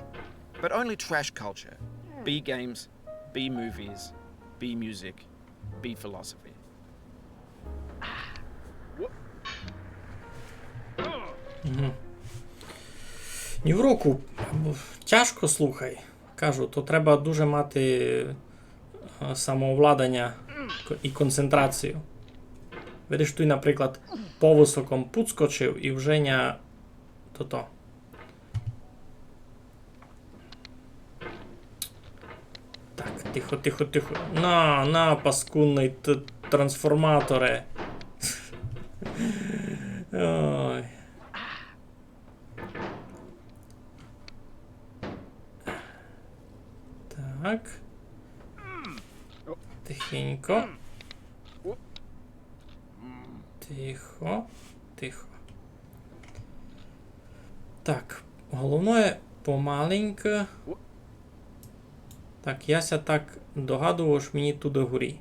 but only trash culture. B games, B movies, B music, B philosophy. Ні в року. Тяжко, слухай. Кажу, то треба дуже мати е, самовладаня к- і концентрацію. Видиш, туй, наприклад, повысоком пудскочив і вже ня тото. Так, тихо, тихо, тихо. На, на, паскудный т- трансформаторе. Ой. Так. Тихенько. Тихо, тихо. Так, головне помаленько. Так, я ся так догадував, ож мені туды горі.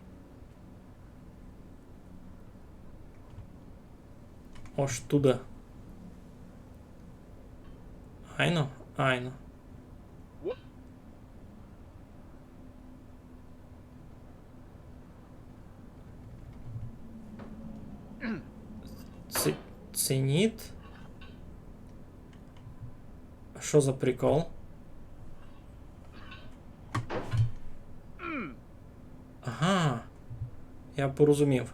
Ож туды. Айно, айно. Ці-, ценіт. Што за прикол? Ага. Я порозумів.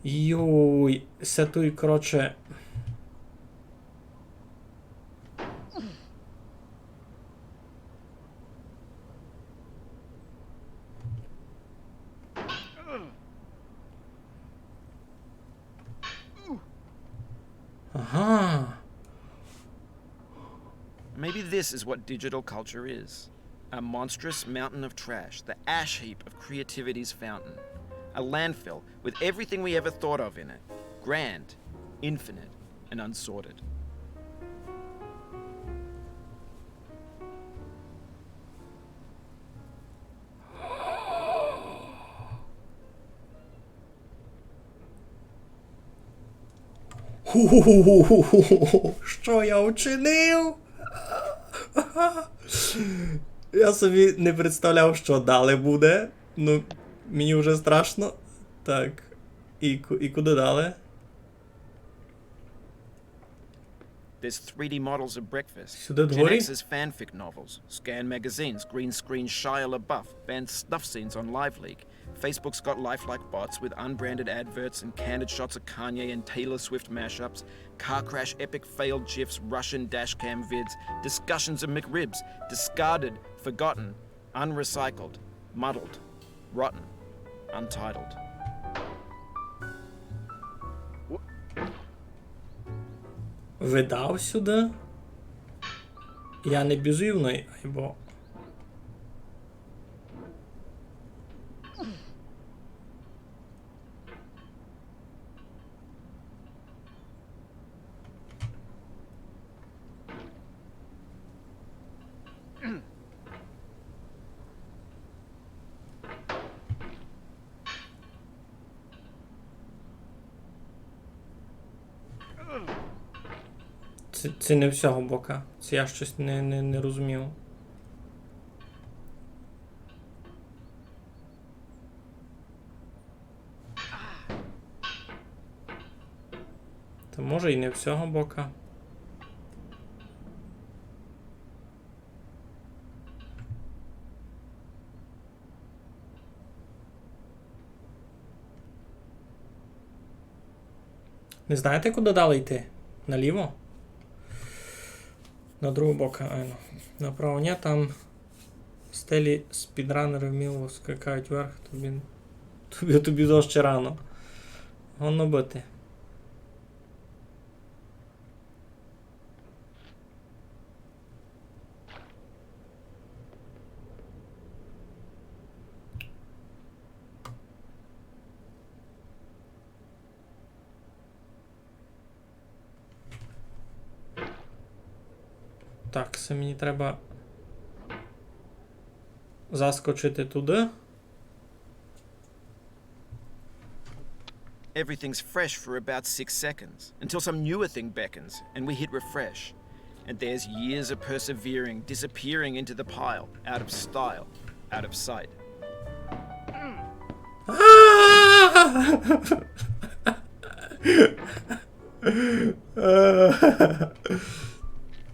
Йой, се туй, коротше. Ага. Maybe this is what digital culture is. A monstrous mountain of trash, the ash heap of creativity's fountain. A landfill with everything we ever thought of in it. Grand, infinite, and unsorted. Ху-ху-ху-ху-ху-ху-ху. Што я учинив? Я собі не представляв, што далі буде. Ну, мені вже страшно. Так. І, ку- і куди далі? There's three D models of breakfast. Сюди Gen дворі? X's fanfic novels. Scan magazines, green screen Shia LaBeouf, banned snuff scenes on LiveLeak. Facebook's got lifelike bots with unbranded adverts and candid shots of Kanye and Taylor Swift mashups, car crash epic failed gifs, Russian dashcam vids, discussions of McRibs, discarded, forgotten, unrecycled, muddled, rotten, untitled. Видав сюди? Я не безумный, айбо. Це, це не всього бока. Це я щось не, не, не розумів. Може, і не з сього бока. Не знаєте, куды далі йти? Наліво? На другый бок, айно. Направо ні, там стелі спідранеры вміло скакають вверх, тобі, тобі, тобі досить рано. Годно быти. Так, се мені треба заскочити туды. Everything's fresh for about six seconds, until some newer thing beckons, and we hit refresh. And there's years of persevering disappearing into the pile, out of style, out of sight.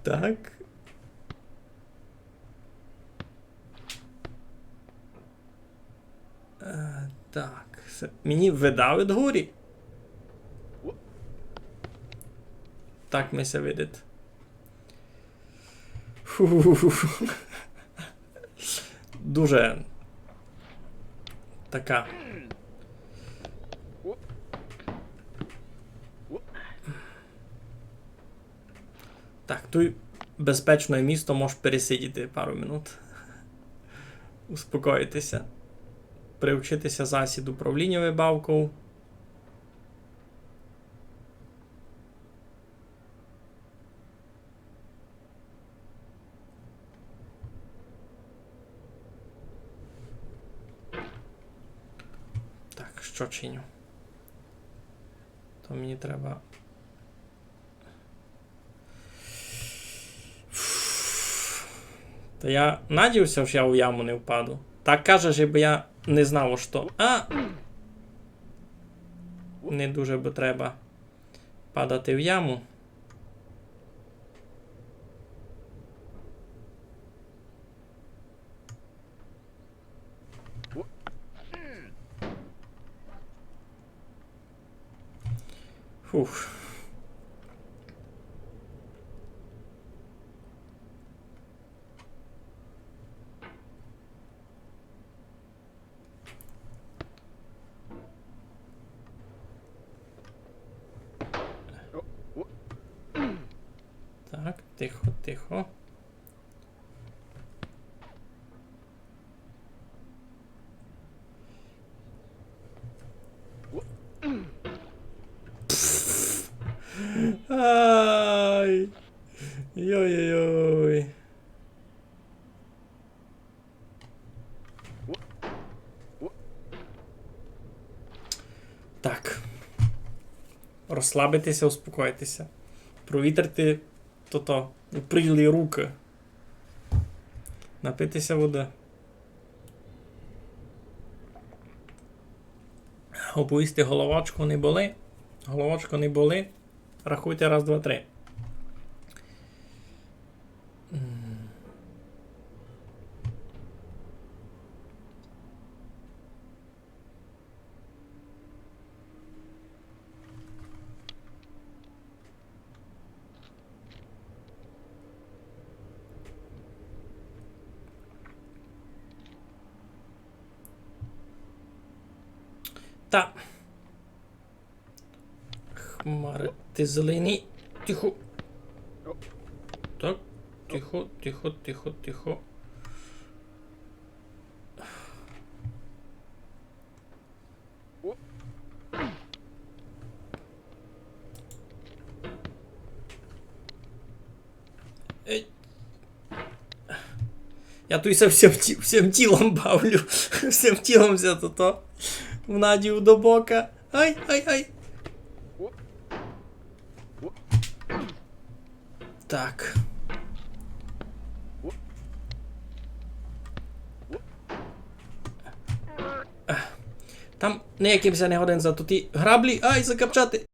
Так. Е, так, се мені видавить горі. Так ми ся видить. Фу. Дуже така. Так, туй безпечне місто, можеш пересидіти пару минут. Успокоїти ся. Приучити ся засіб управління вибавков. Так, што чиню? То мені треба. Та я надіяв ся, што я у яму не впаду. Так каже, же бы я не знав, што. А! Не дуже бы треба падати в яму. Фух. Так, тихо, тихо. Ай. Йой-йой-йой. Так. Розслабити ся, успокоїти ся. Провітрити тото, упрілі рукы. Напити ся воды. Оповісти: головочко, не боли. Головочко, не боли. Рахуйте: раз, два, три. М. Та. Хмары ты зелені. Тихо. Так, тихо, тихо, тихо, тихо. Ей. Я туй ся всім ті-, всім тілом бавлю. Всім тілом ся тото. В надію до бока. Ай, ай, ай. Так. Там ниякым ся не годен за туті граблі. Ай, закапчати.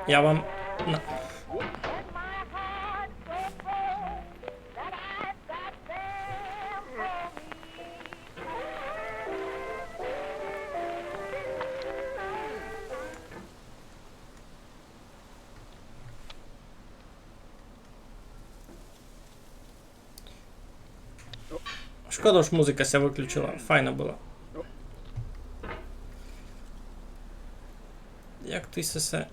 Я вам на- Шкода, ож музика ся выключила. Файна была. Як ты се, се?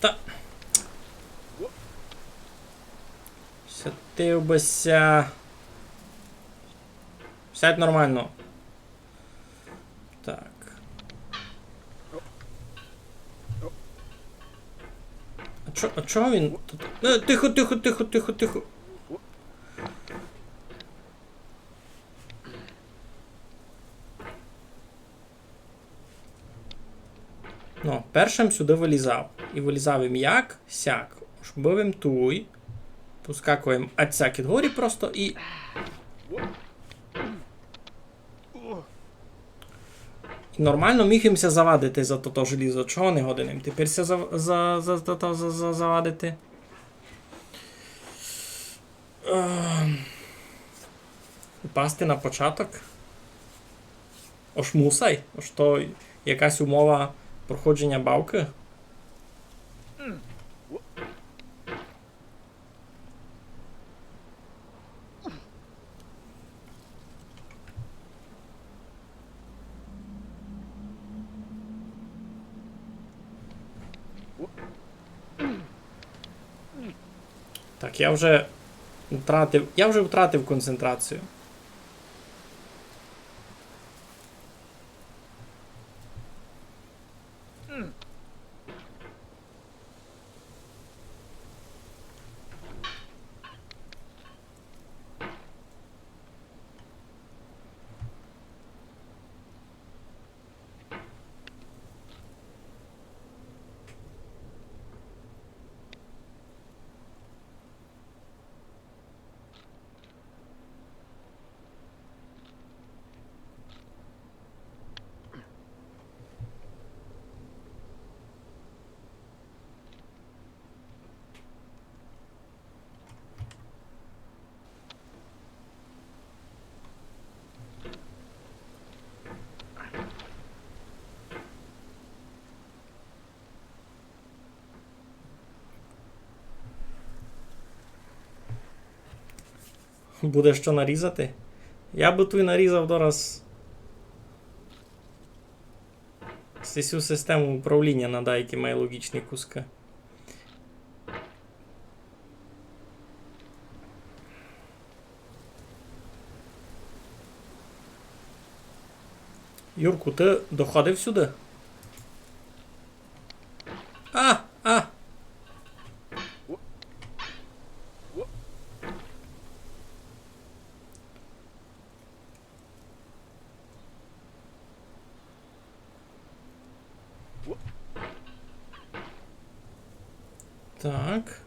Та. Сядь бы ся. Сядь нормално. Так. А чо, а чого він тут? Е, тихо, тихо, тихо, тихо, тихо. Ну, першым сюды вылізав. І вылізав им як? Сяк. Ож быв им туй. Пускакуєм ацяк ид горі просто і... І нормално міг им ся завадити за тото желізо. Чого не годен им тепер ся за, за, за, за, за, за, за, завадити? Ем, упасти на початок? Ож мусай? Ож то якась умова проходженя бавкы? Так, я вже втратив, я вже втратив концентрацію. Буде што нарізати? Я бы туй нарізав дораз сесю систему управління на даякі май логічні кускы. Юрку, ты доходив сюды? А, а! Так.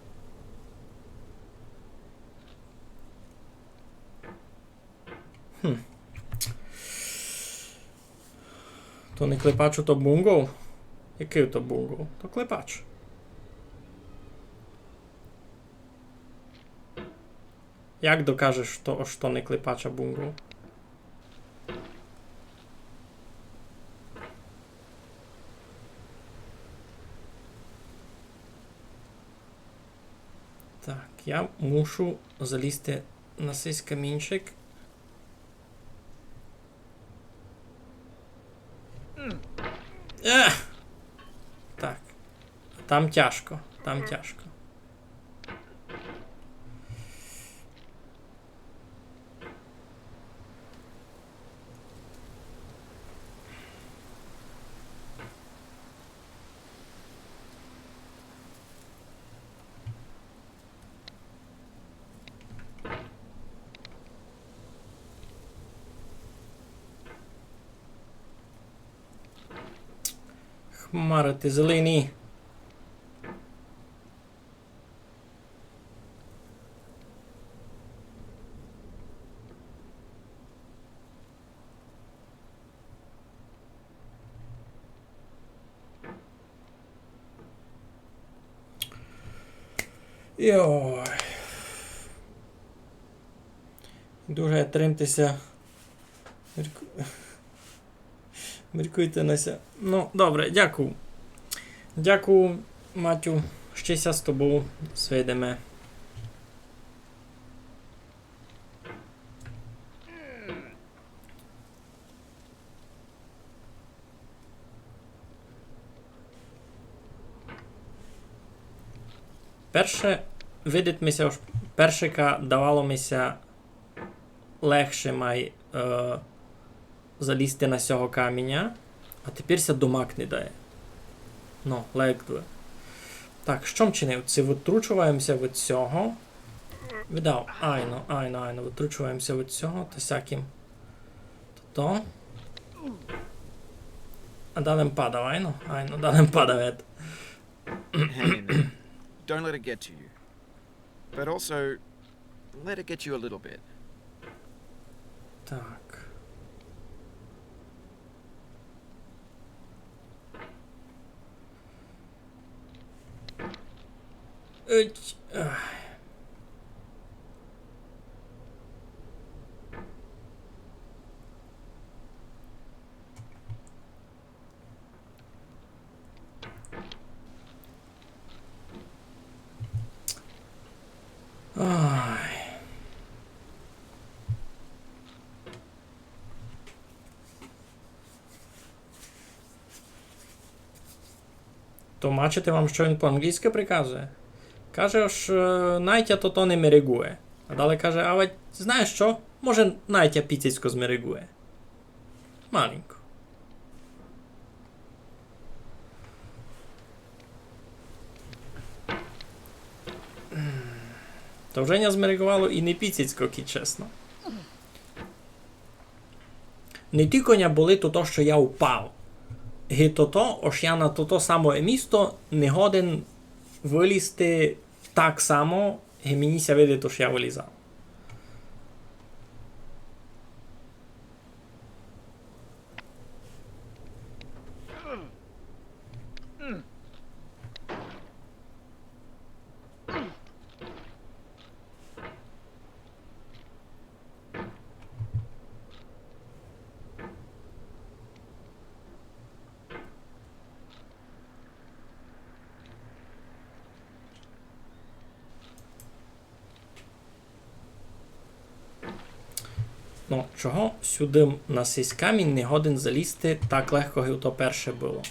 Хм. То не клепач, то бунгол? Якый то бунгол? То клепач. Як докажеш, што, што не клепач, а бунгол? Так, я мушу залізти на сись камінчик. Е! Так. Там тяжко, там тяжко. Хмары ты зелені. Йой. Дуже тримтеся. Мірку-, міркуйте на ся. Ну, добре, дякую. Дякую, Матю. Ще ся з тобою зведеме. Перше, видить ми ся, ож першика давало ми ся легше май, е, залізти на сього каміня, а тепер ся домак не дає. Ну, ледве. Так, што м чинив? Ци вытручуваєм ся від сього. Видав, айно, айно, айно, вытручуваєм ся від сього, та сяким. То. А далем падав, айно, айно, далем падав, ет. Hang in there. Don't let it get to you. But also, let it get you a little bit. Так. Ить. Ай. Ай. Тлумачити вам, што він по-англійськы приказує? Каже, ож, е, Натя тото не мерегує. А дале каже: «А вадь, знаєш што? Може, Натя піцицько змерегує?» Маленько. То вже ня змереґовало і не піцицько, кідь чесно. Не тілько ня болить то, што я упав. Ги тото, ож я на тото самоє місто не годен вылізти так само, ги мені ся видить, ож я вылізав. Ну, чого сюды на сись камінь не годен залізти так легко, як то перше было?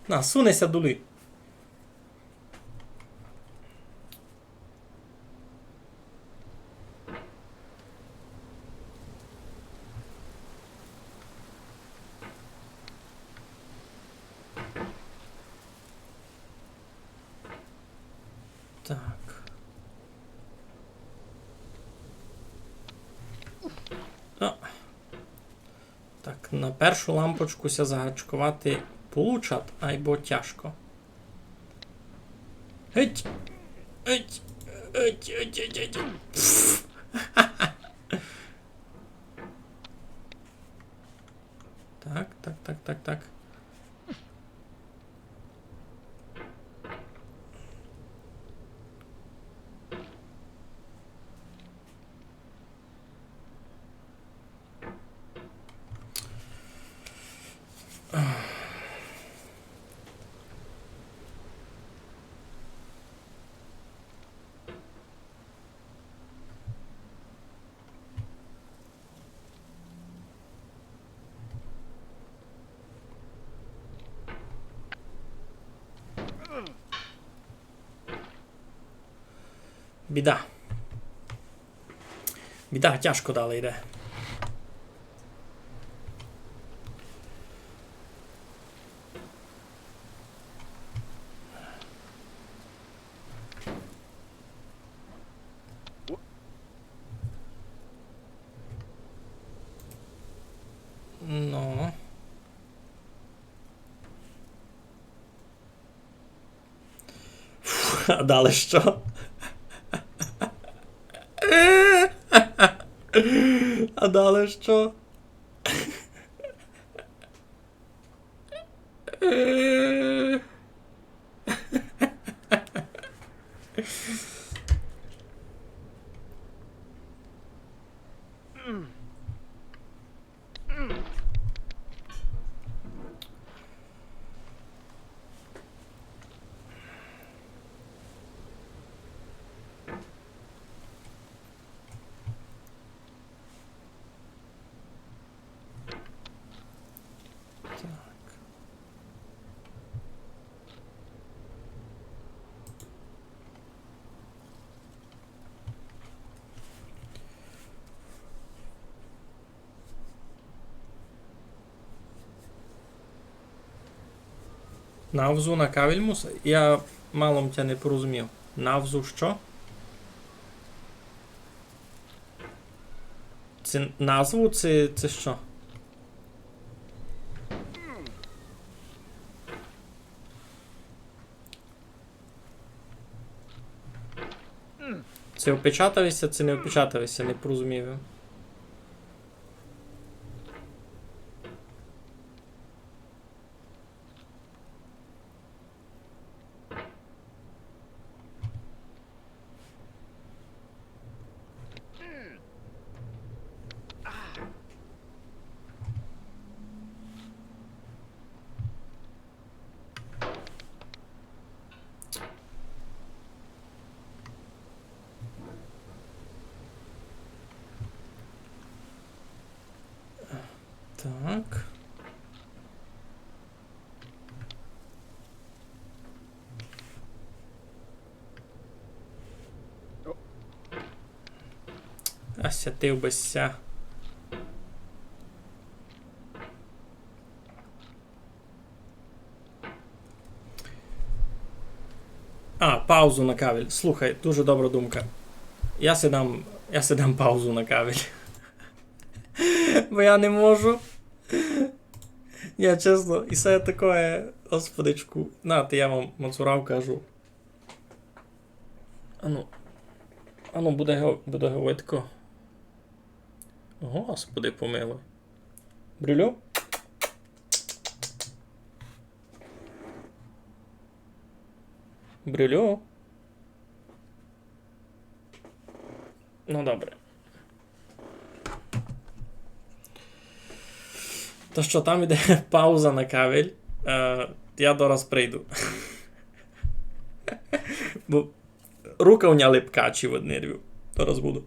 На, суне ся долі. Так. А. Так, на першу лампочку ся загачковати получать, айбо тяжко. Геть! Геть! Геть, геть, геть, геть! Пф! Так, так, так, так, так. Біда. Біда, тяжко дале йде. Ну. Фу, а дале што? А далі што? Так. Навзу на кавель мус-, я мало м тя не порозумів. Навзу што? Ци назву, ци, ци што? Ци опечатав ся, ци не опечатав ся, не порозумів. Так. А сятив бы ся. А, паузу на кавель. Слухай, дуже добра думка. Я си дам, я си дам паузу на кавель. Бо я не можу. Я чесно, і се такоє, господичку. Нате, я вам мацурав кажу. Ану. Ану, буде го-, буде го видко. Господи помилуй. Брюлю? Брюлю? Ну, добре. Та што, там іде пауза на кавель. Е, я дораз прийду. Бо рука у ня липка, чи од нервів. Дораз буду.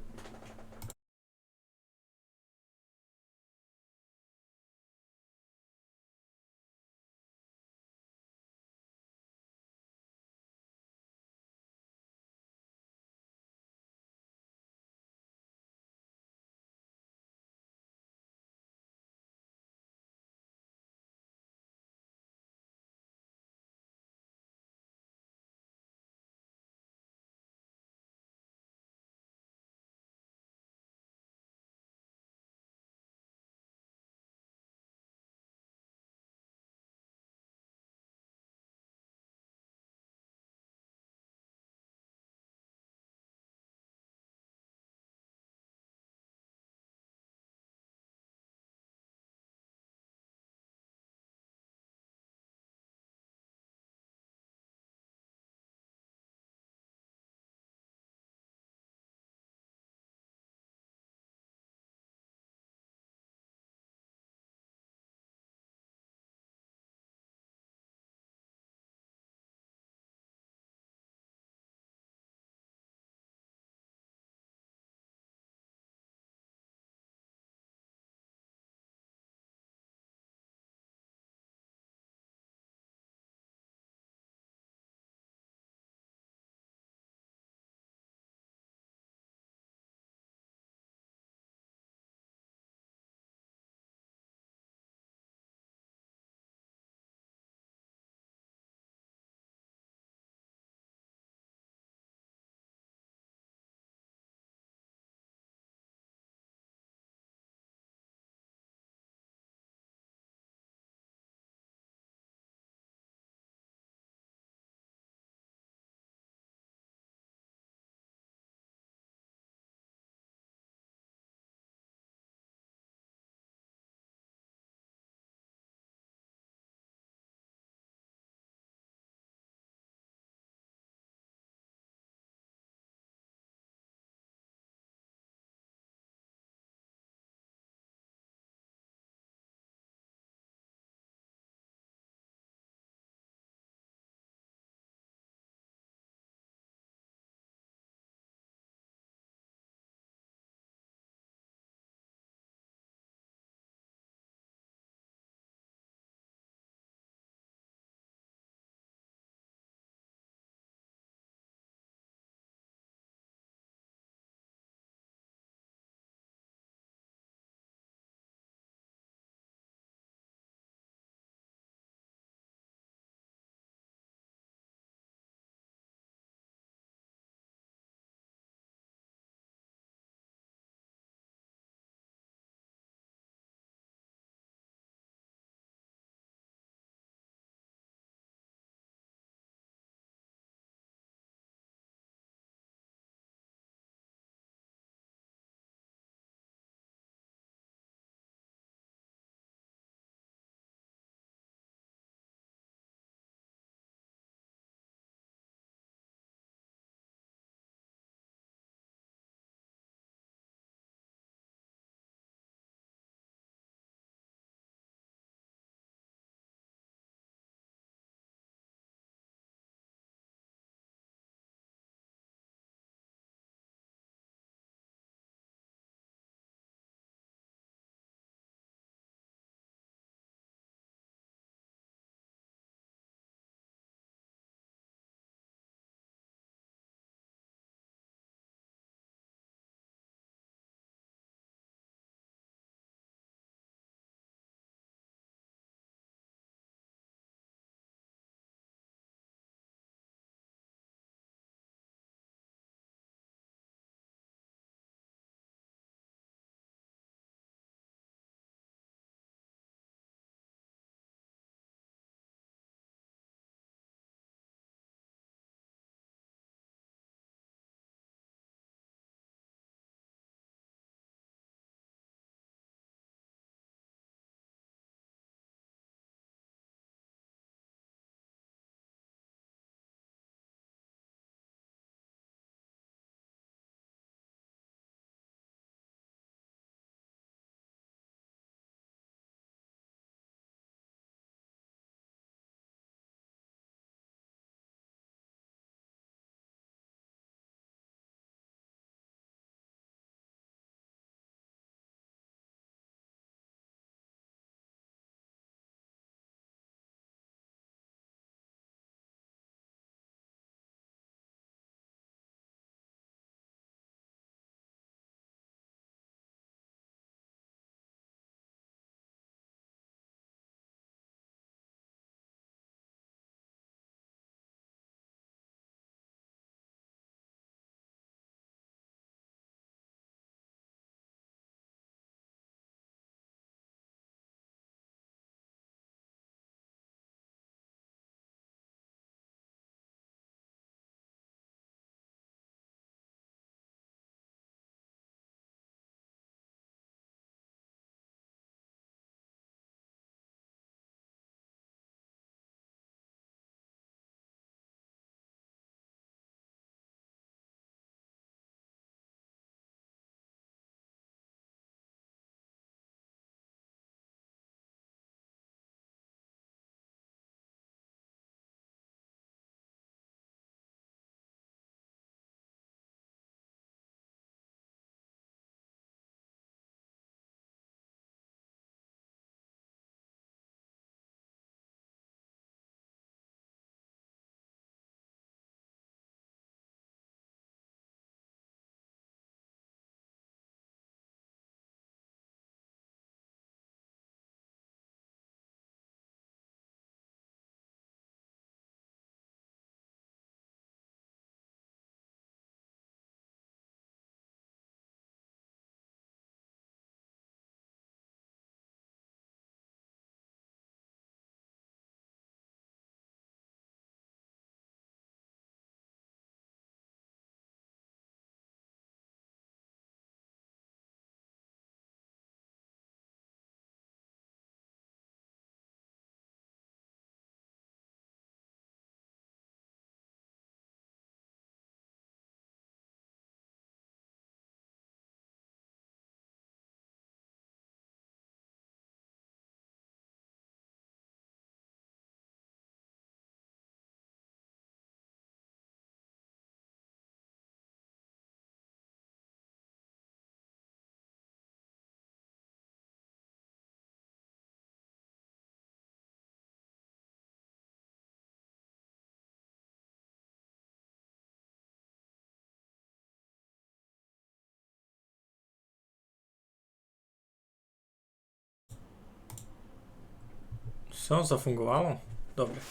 Ну, зафунґовало? Добре.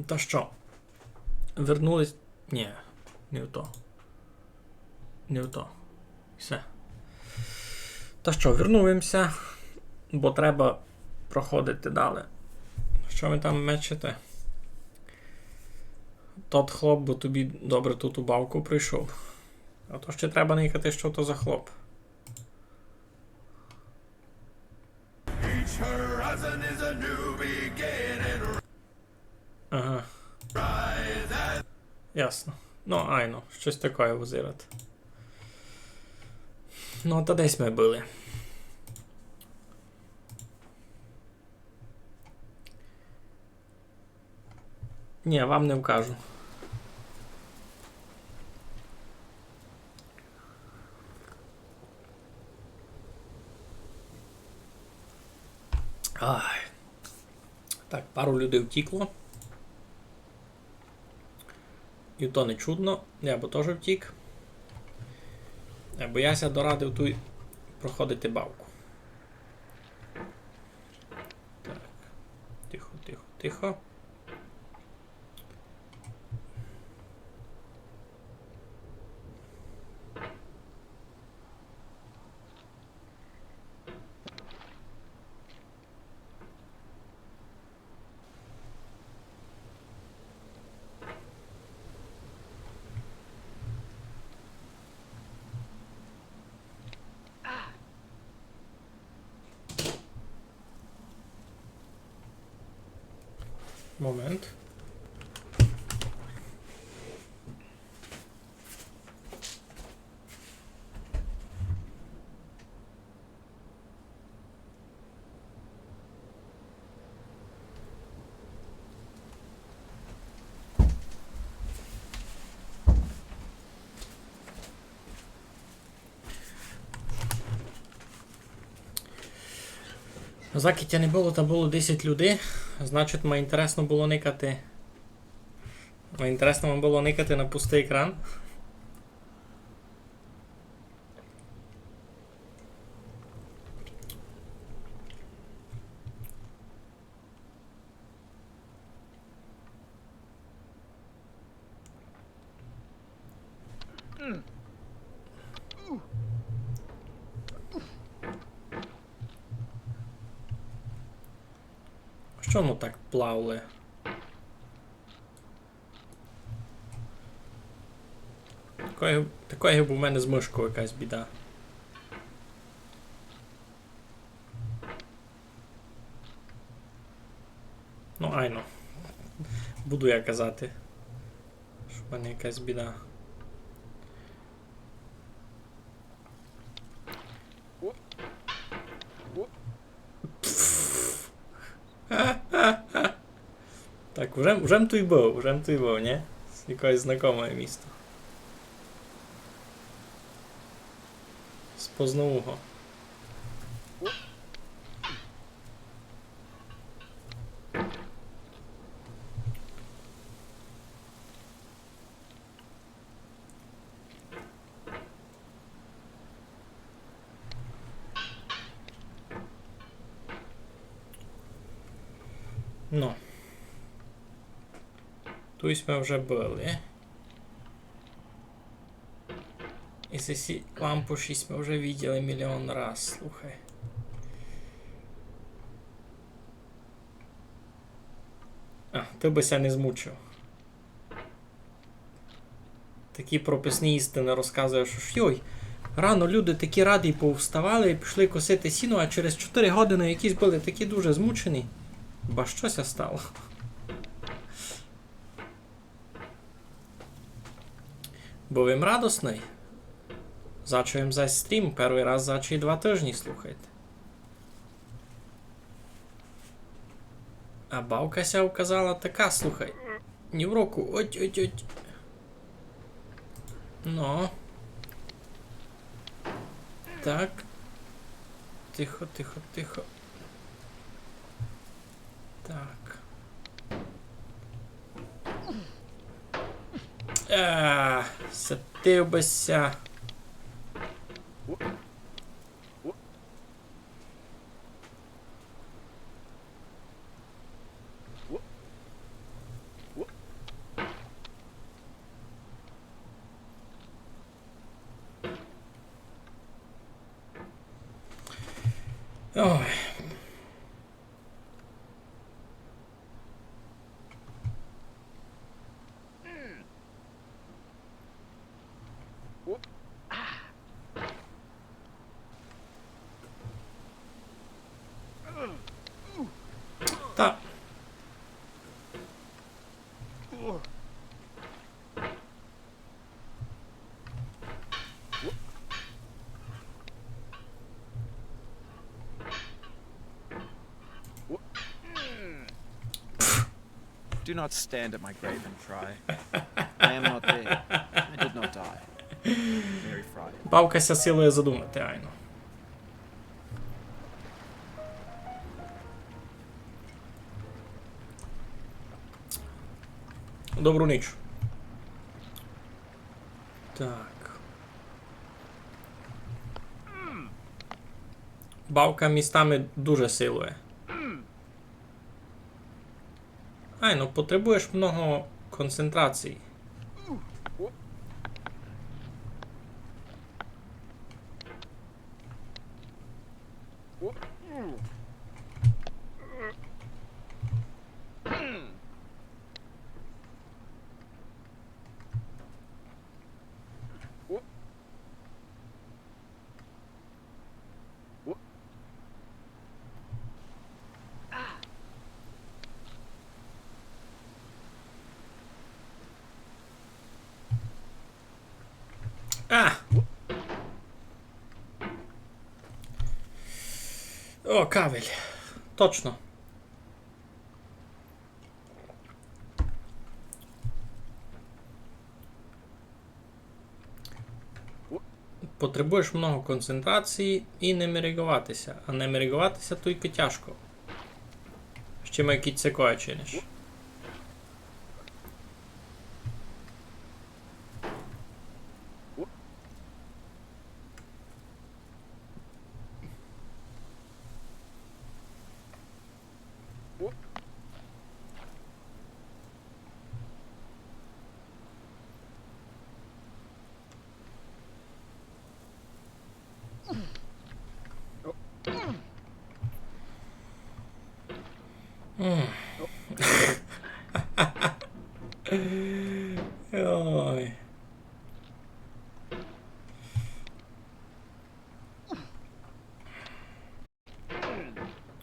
Та што? Вернулись? Нї, не в то. Не в то. Всьо. Та што, вернув им ся, бо треба проходити далі. Што ви там мечете? Тот хлоп, бо тобі добре ту бавку пройшов. А то ще треба никати, што то за хлоп. Each horizon is a new beginning. Ага. Ясно. Ну, айно, штось такоє визират. Ну, та десь мы были. Нї, вам не вкажу. Ай. Так, пару людей втікло. І то не чудно, я бы тоже втік. Е, бо я ся дорадив туй проходити бавку. Так. Тихо, тихо, тихо. Момент. Закітя не было, та было десять людей. Значить, ма інтересно было никати. Ма інтересно ма было никати на пустый екран. Што воно так плавле? Такоє, такоє, як у мене з мышков якась біда. Ну, айно. Буду я казати, што в мене якась біда. Так, уже, уже м туй быв, уже м туй быв, нї? Якесь знакоме місто. Спознав го. Ну. Туй сьме вже были. І сесі лампу шість сьме вже виділи мільйон раз, слухай. А, ты бы ся не змучив. Такі прописні істины розказуєш, ож йой, рано люди такі раді повставали і пішли косити сіно, а через чотири годины якісь были такі дуже змучені. Ба што ся стало? Быв им радосный. Зачав им зась стрім, первый раз зачав два тыжні, слухайте. А бавка ся указала така, слухай. Ні в року, оть, оть, оть. Ну. Так. Тихо, тихо, тихо. Так. А, сатив бы ся. О. О. Ой. Та. Do not stand at my grave and cry. I am not dead. I did not die. Mary Fry. Бавка ся силує задумати, айно. Добру ніч. Так. Бавка містами дуже силує. Ай, ну потребуєш много концентрації. А! О, кавель. Точно. Потребуєш много концентрації і не мереґовати ся. А не мереґовати ся тілько тяжко. Ще май кідь сякоє чиниш. Ой.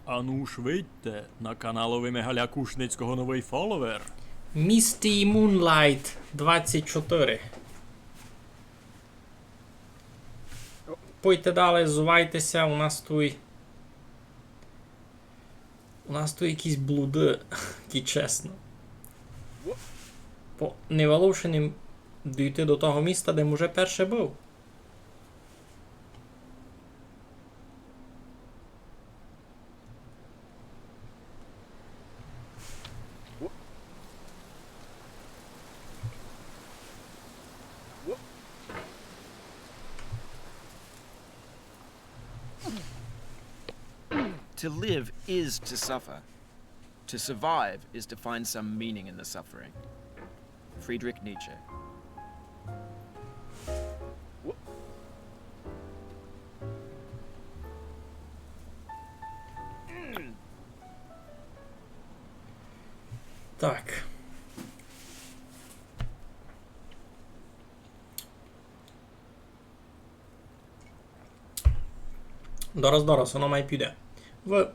Ану ж видьте, на каналови Мигаля Кушницького новый фоловер. Misty Moonlight двадцять чотири. Пойте далі, зувайте ся, у нас туй, у нас туй якісь блуды, кідь чесно. По, не валовши ним дійти до того міста, де м уже перше быв. To live is to suffer. To survive is to find some meaning in the suffering. Friedrich Nietzsche. Так. Дораз, дораз, воно май піде. Вы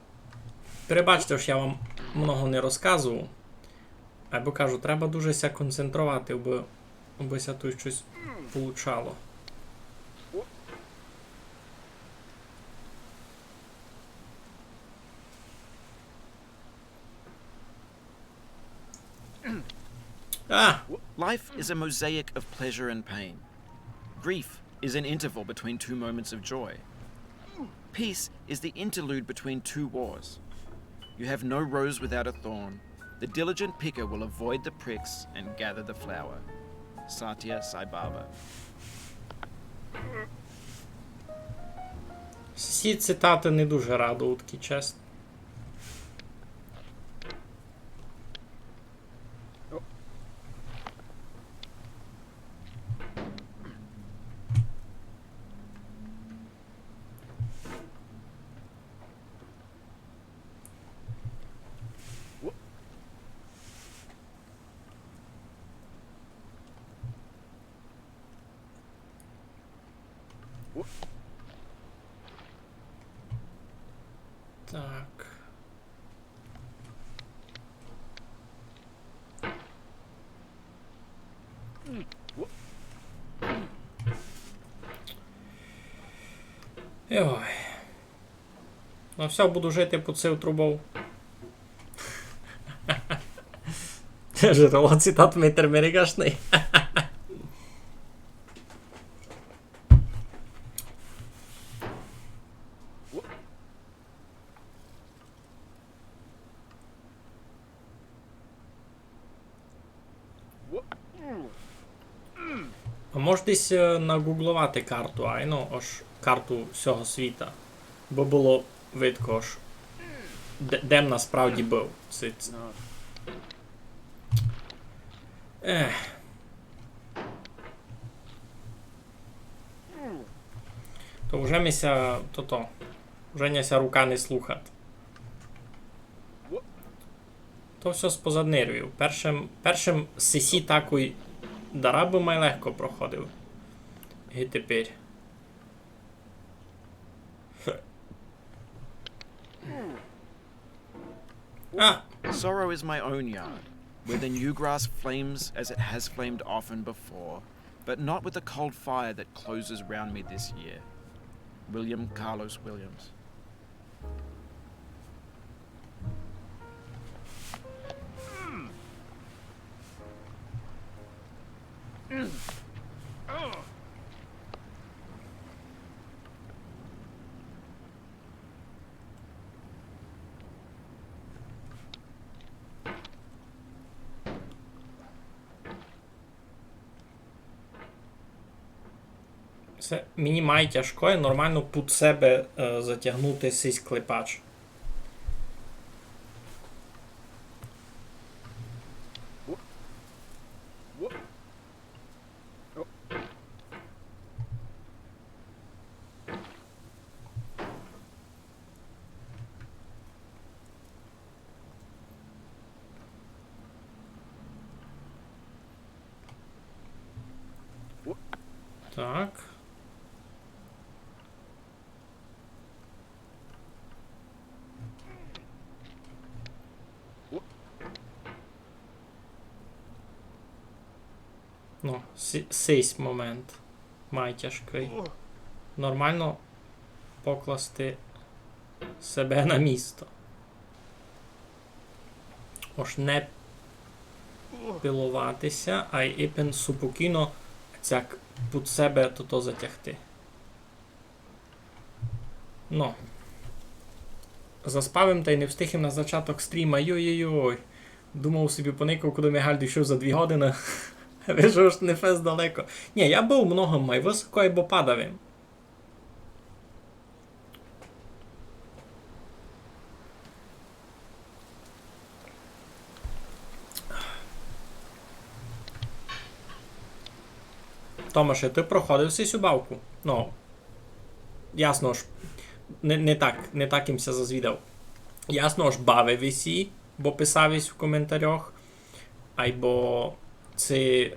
перебачте, што я вам много не розказовав. Айбо кажу, треба дуже ся концентровати, абы, абы ся туй штось получало. А! Life is a mosaic of pleasure and pain. Grief is an interval between two moments of joy. Peace is the interlude between two wars. You have no rose without a thorn. The diligent picker will avoid the pricks and gather the flower. Satya Sai Baba. Всі цитаты не дуже радують, кідь чесно. Так. Йой. Ну всьо, буду жити під сив трубов. Джерело цитат Митер Мерегашный. А мож десь, е, нагугловати карту, айно, ож карту всього світа. Бо было видко, ож де, де м насправді быв. Се, се... Ех. То вже ми ся, то, то, вже ня ся рука не слухат. То всьо спозад нервів. Першым, першым сесі такой дарабы май легко проходив. И тепер. А! Sorrow is my own yard, where the new grass flames as it has flamed often before, but not with the cold fire that closes round me this year. William Carlos Williams. Се мені май тяжко, я нормално під себе, е, затягнути сись клепач. Так. Ну, сись момент май тяжкый. Нормално покласти себе на місто. Ож не пиловати ся, ай ипен супокійно цяк під себе тото затягти. Ну. Заспав им тай не встиг им на зачаток стріма. Йой-йой-йой. Думав собі, поникав, куды Мігаль дійшов за дві годины. Вижу, ож не фест далеко. Нї, я быв много май высоко, айбо падав им. Томаше, ты проходив сисю бавку? Ну, ясно ж, не, не так, не так им ся зазвідав. Ясно ж, бавив ись, бо писав ись в коментарях, айбо ци,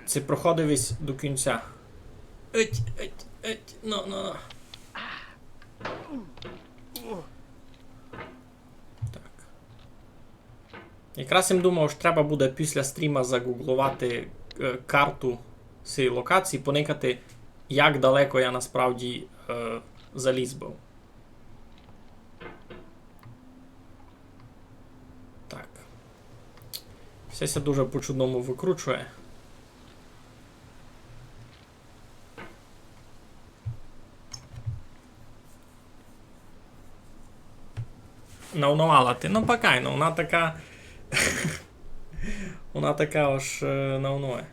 ци проходив ись до кінця. Еть, еть, еть, ну, ну, ну. Так. Якраз им думав, ож треба буде після стріма загугловати, е, карту сеї локації, поникати, як далеко я насправді, е, заліз быв. Так. Всьо ся дуже по-чудному выкручує. Наунувала ти. Ну, пак айно, она така. Она така ож, е, наунує.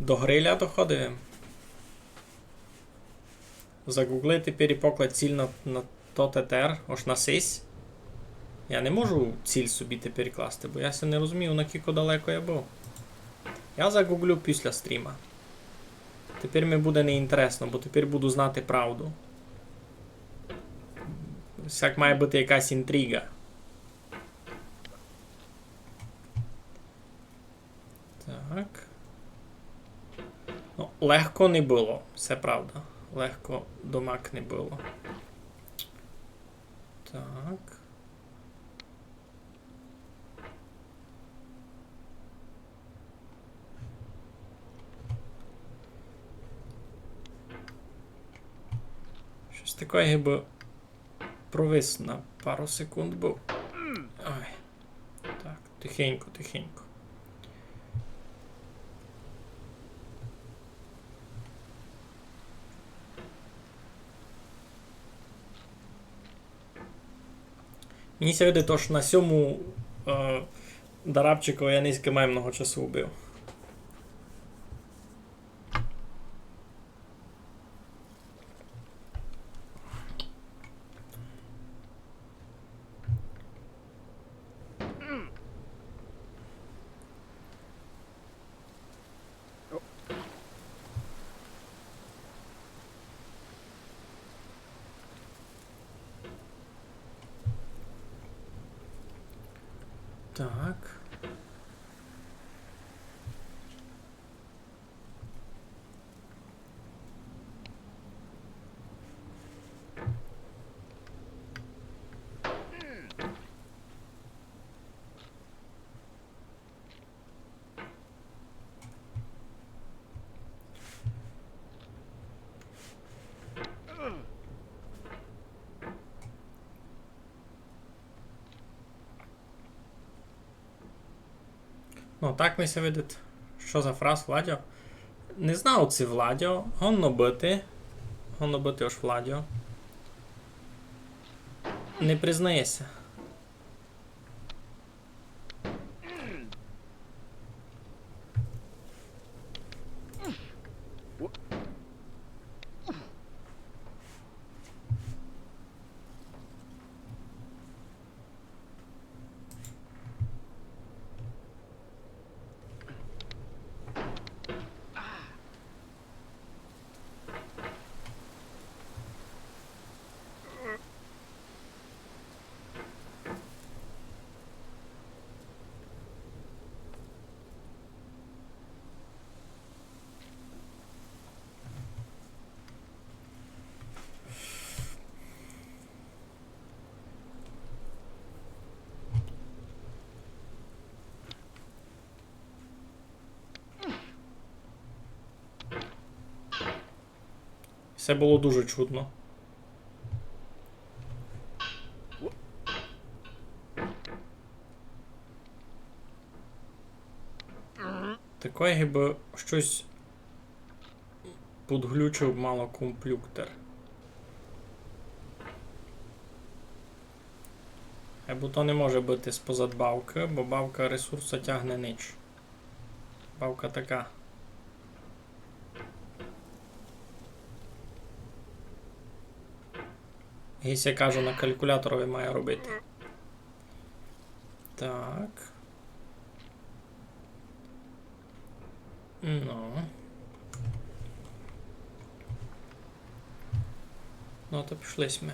До гриля доходив. Загугли тепер и поклад ціль на, на тот етер, ож на сись. Я не можу ціль собі тепер класти, бо я ся не розумію, на кілько далеко я быв. Я загуглю після стріма. Тепер ми буде неінтересно, бо тепер буду знати правду. Всяк має быти якась інтрига. Так. Ну, легко не было, се правда. Легко домак не было. Ось такой гибы провис на пару секунд быв. Ой. Так, тихенько, тихенько. Мені ся видить, ож на сьому, е, дарабчикови я нынька май много часу убив. Так. Ну, так ми ся видить. Што за фраз, Владьо? Не знав, ци Владьо. Годно быти. Годно быти, ож Владьо. Не признає ся. Се было дуже чудно. Такой гибы штось подглючив мало комплюктер. Айбо то не може быти спозад бавкы, бо бавка ресурса тягне нич. Бавка така. Ги ся каже, на калькуляторови має робити. Так. Ну. Ну, то пішли сьме.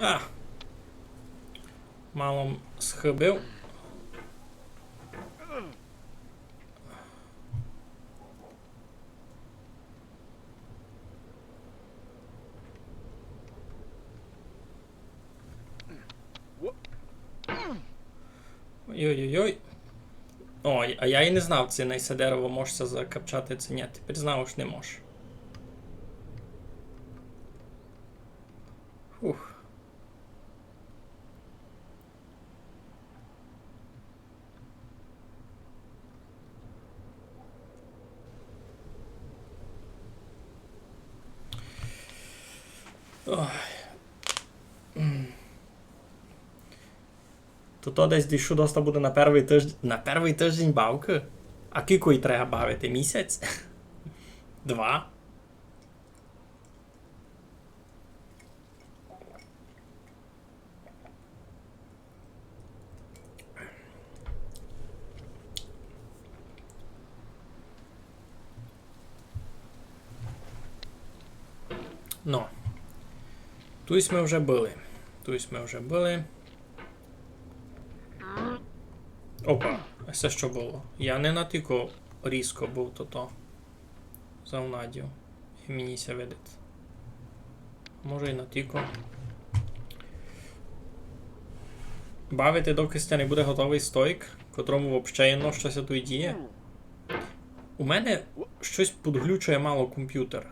А! Мало м схыбив. Ой-ой-ой. Ой, а я і не знав, ци на се дерево мож ся закапчати, ци нї. Тепер знав, ож не мож. Фух. Ой. М. То, то десь дійшло доста буде на первый тыждень, на первый тыждень бавкы? А кілько й треба бавити? Місяць? Два? Но. Туй сьме вже были. Туй сьме вже были. Опа, а се што было? Я не натілько різко быв тото. Завнадів. І мені ся видить. Може, і натілько. Бавити, докы ся не буде готовый стойк, котрому вообще єдно, што ся туй діє. У мене штось подглючує мало компютер.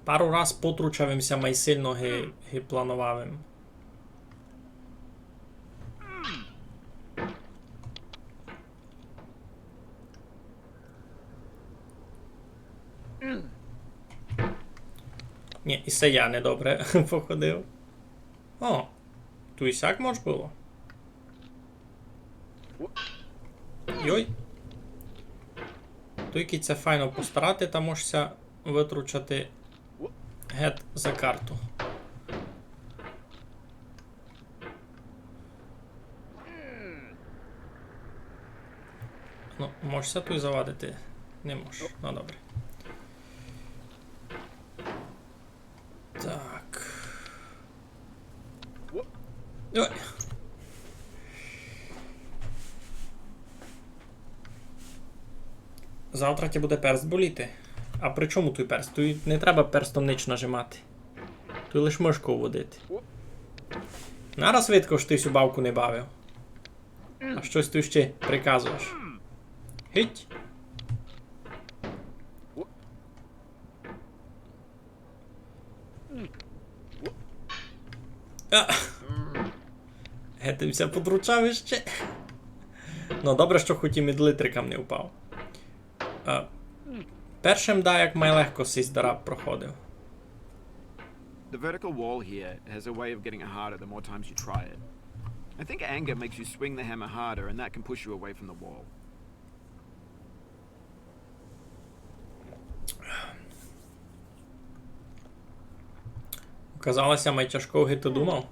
Пару раз потручав им ся май сильно ги, ги планував им. Нї, і се я недобре походив. О, туй сяк мож было. Йой. Туй кідь ся файно постарати, та мож ся вытручати гет за карту. Ну, мож ся туй завадити? Не мож. Ну, добре. Так. Ой. Завтра тя буде перст боліти. А при чому туй перст? Туй не треба перстом нич нажимати. Туй лиш мышков водити. Нараз видко, што ты сю бавку не бавив. А штось ты ще приказуєш. Гить. А. Гет им ся подручав іще. Ну, добре, што хоть і мідлитрикам не впав. А, першым да, як май легко сись дараб проходив. The vertical wall here has a way of getting harder the more times you try it. I think anger makes you swing the hammer harder, and that can push you away from the wall. Оказала ся май тяжков, ги ты думав.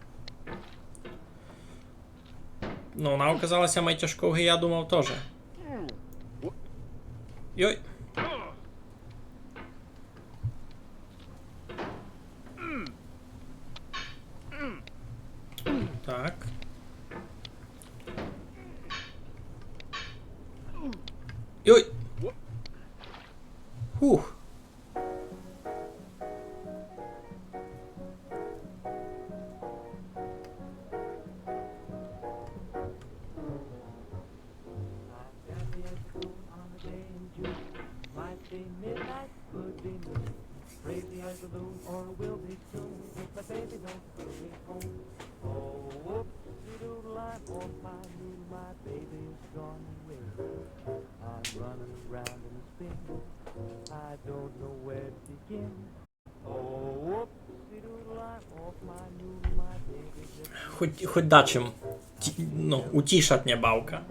Ну, она оказала ся май тяжков, ги я думав тоже. Йой. Так. Йой. Хух. Хоть, хоть дачим ті-, ну, утішать ня бавка.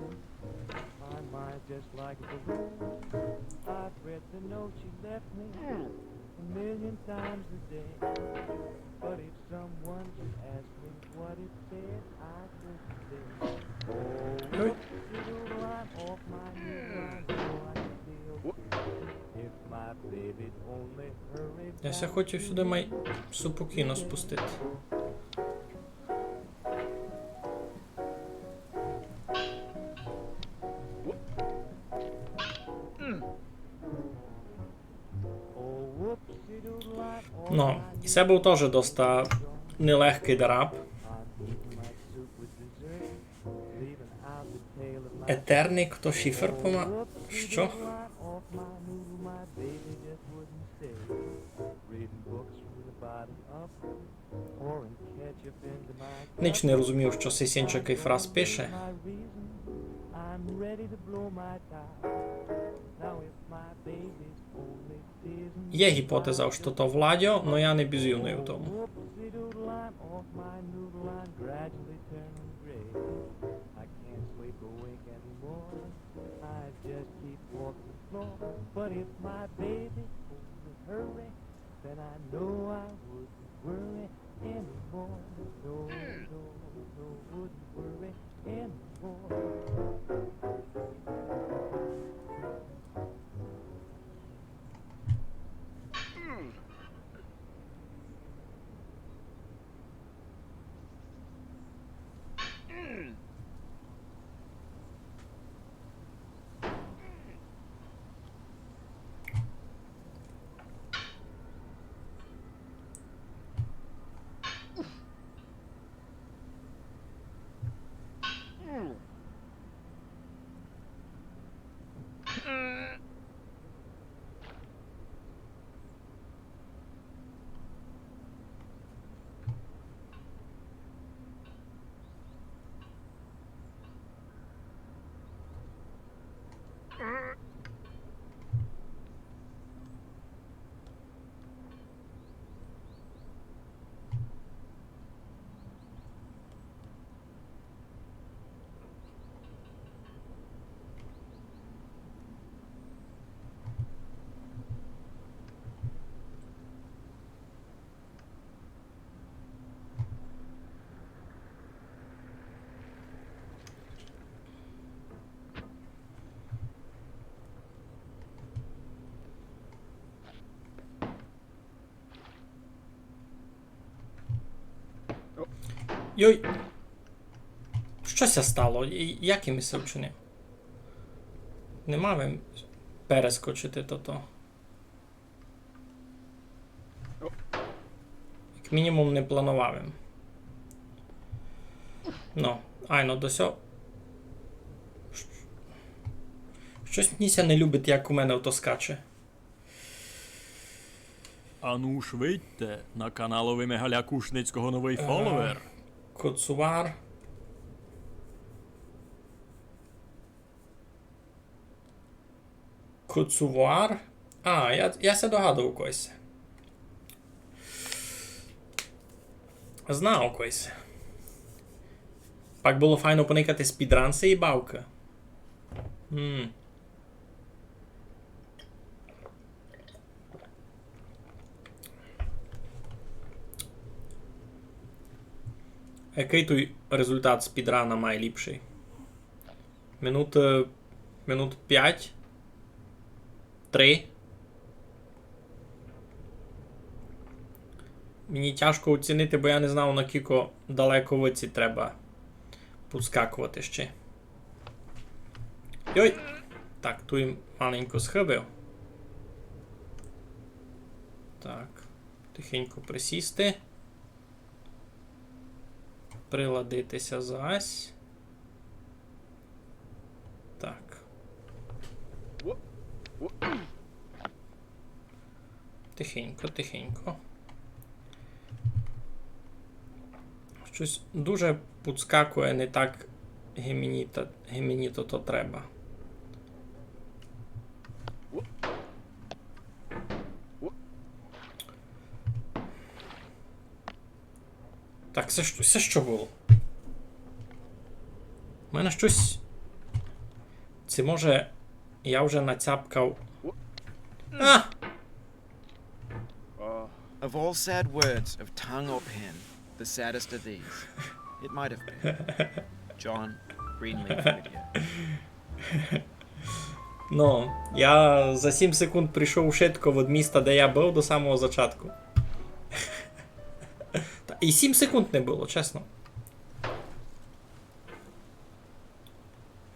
Я ся хочу сюды май супокійно спустити. Ну, і се быв тоже доста нелегкый дараб. Етерник, то шифер пома-, што? Нич не розумів, што сись инчакый фраз пише. Є гіпотеза, што то Владьо, но я не бізувный у тому. Йой! Што ся стало? І як им се вчинив? Не мав им перескочити тото. Як мінімум не планував им. Ну, айно, до сього. Штось мені ся не любить, як у мене ото скаче. Ану ж видьте, на каналови Мигаля Кушницького новый фоловер. Коцувар. Коцувар? А, я, я ся догадував когось. Знав когось. Пак было файно поникати спідран сеї бавкы. М. Якый туй результат спідрана майліпшый? Минут, е, минут пять? Три? Мені тяжко оцінити, бо я не знав, на кілько далеко выці треба подскакувати ще. Йой! Так, туй маленько схыбив. Так, тихенько присісти. Приладити ся зась. Так. Тихенько, тихенько. Штось дуже подскакує, не так ги мені та, ги мені то, то треба. Так, се што, се што было? У мене штось. Ци може я вже нацяпкав. А! Of all sad words of tongue or pen, the saddest are these. It might have been. John Greenleaf Whittier. Ну, я за сім секунд прийшов швидко від міста, де я був, до самого зачатку. Та і сім секунд не было, чесно.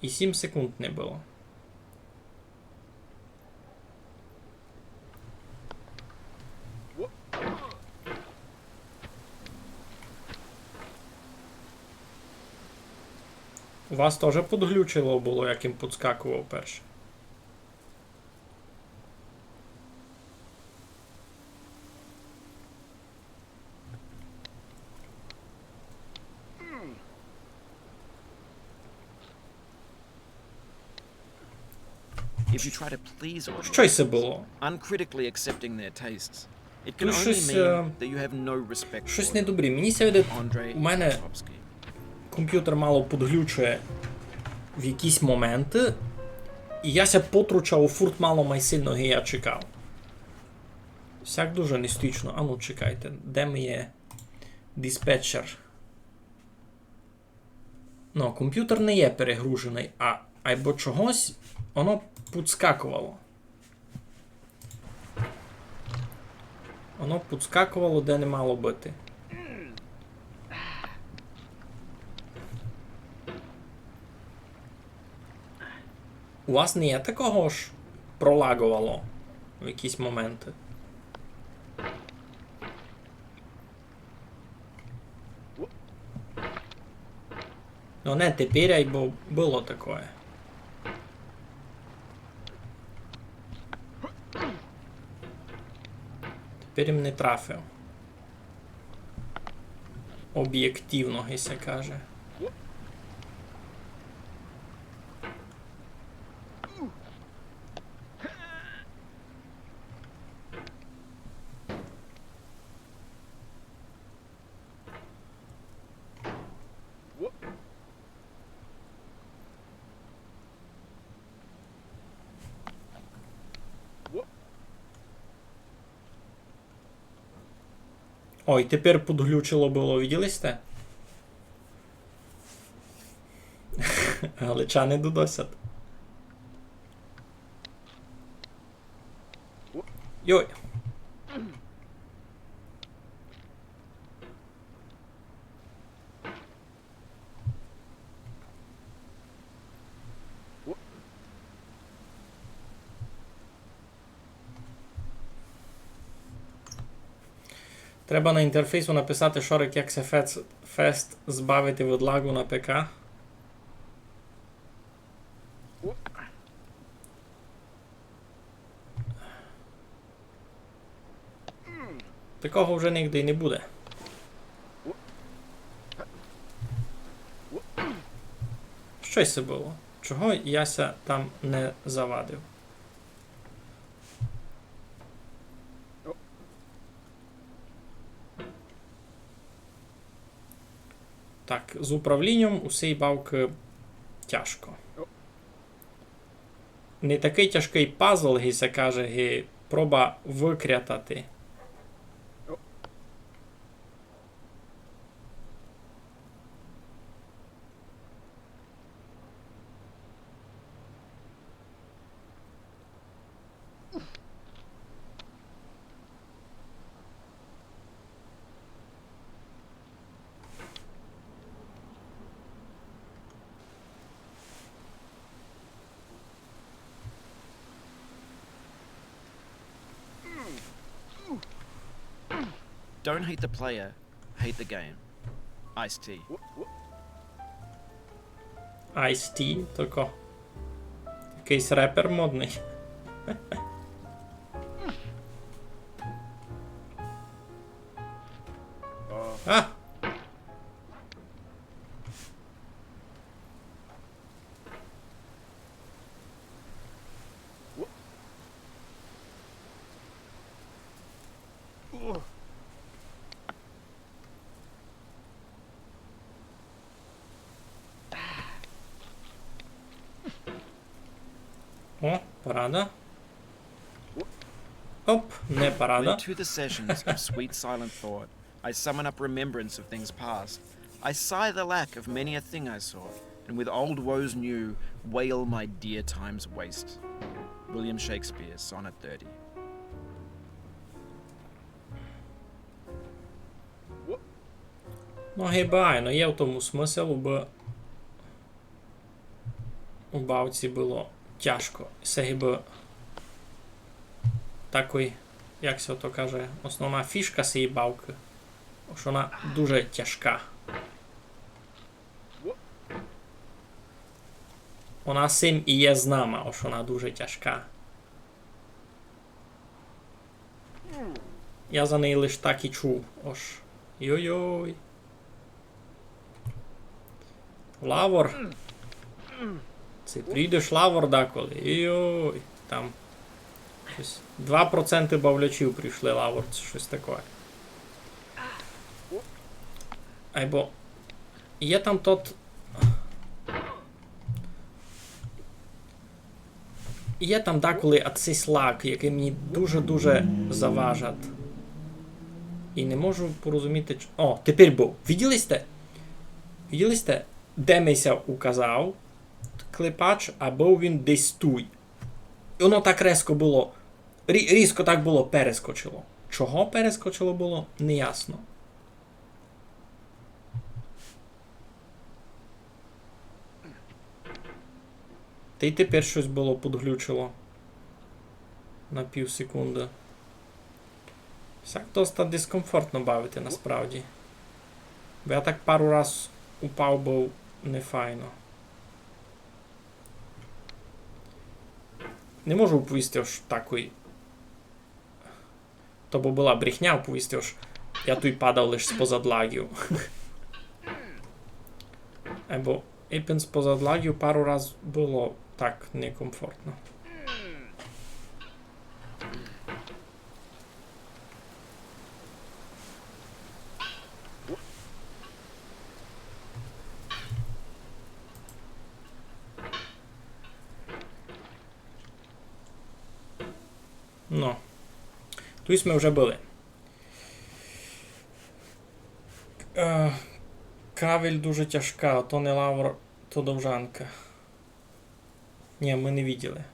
І сім секунд не было. У вас тоже подглючило было, як им подскакував перше? If you try to please all Што й се было? Uncritically accepting their tastes, it can only mean that you have no respect for them. Туй штось, е, штось недобрі. Мені ся видить, у мене компютер мало подглючує в якісь моменты, і я ся потручав у фурт мало май сильно, ги я чекав. Сяк дуже нестічно. Ану, чекайте, де ми є диспетчер? Ну, компютер не є перегруженый, а, айбо чогось воно подскаковало. Воно подскаковало, де не мало быти. У вас не є такого, ож пролаговало в якісь моменты? Ну, не тепер, айбо было такоє. Тепер им не трафив. Обєктивно, ги ся каже. Ой, тепер подглючило было, виділи сьте? Галичани додосять. Йой. Треба на інтерфейсу написати: «Шорик, як ся фест, фест збавити від лагу на П К?» Такого вже нигде й не буде. Штось се было. Чого я ся там не завадив? Так, з управлінням у сей бавкы тяжко. Не такый тяжкый пазл, ги ся каже, ги проба выкрятати. Don't hate the player, hate the game. Ice-T. Ice-T, то ко? Якыйсь репер модный. А! О, парада. Оп, не парада. When two the sessions of sweet silent thought, I summon up remembrance of things past. I sigh the lack of many a thing I sought, and with old woes new, wail my dear time's waste. William Shakespeare, Sonnet thirty. Ну, гибай, ну є в тому смысл, бо у бавці было тяжко. Се гибы такой, як ся то каже, основна фішка сеї бавкы. Ож она дуже тяжка. Она сим і є з нами, ож она дуже тяжка. Я за неї лиш так і чув. Ож. Йой-йой. Лавор. Ци прийдеш лавор даколи. Йой. Там штось два проценты бавлячів прийшли лавор, ци штось таке. Айбо є там тот Є там даколи ацись лаг, якый мені дуже-дуже заважат. І не можу порозуміти, ч-, о, тепер быв. Виділи сьте? Виділи сьте? Де ми ся указав клепач, а быв він десь туй. І воно так резко было, рі-, різко так было перескочило. Чого перескочило было, неясно. Та й тепер штось было подглючило на пів секунды. Сяк доста дискомфортно бавити насправді. Бо я так пару раз упав быв нефайно. Не можу уповісти, ож такой То бы была брехня оповісти, ож я туй падав лиш спозад лагів. Айбо епен спозад лагів пару раз было так некомфортно. Но. Туй сьме вже были. Е, кавель дуже тяжка, то не лавр, то довжанка. Нї, мы не виділи.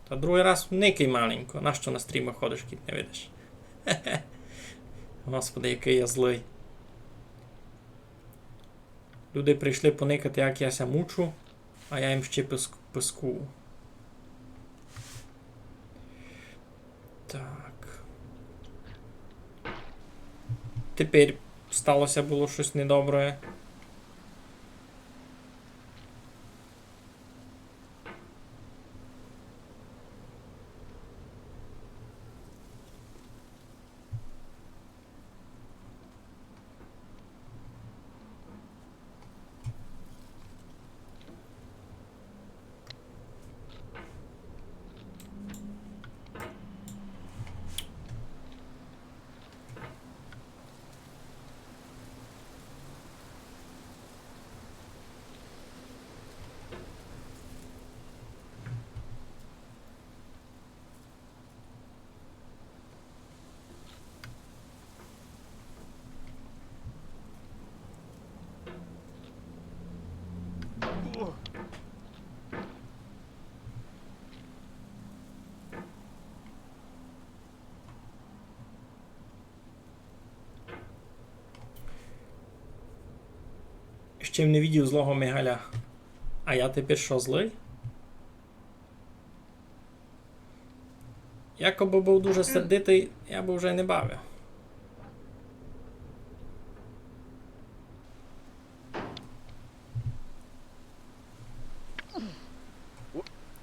Та другый раз никай маленько. Нащо на стрімы ходиш, кідь не видиш? Господи, якый я злый. Люди прийшли поникати, як я ся мучу, а я їм ще писк-, пискую. Так. Тепер стало ся было штось недобре. Ще м не видів злого Мигаля. А я тепер што, злый? Якобы быв дуже сердитый, я бы вже не бавив.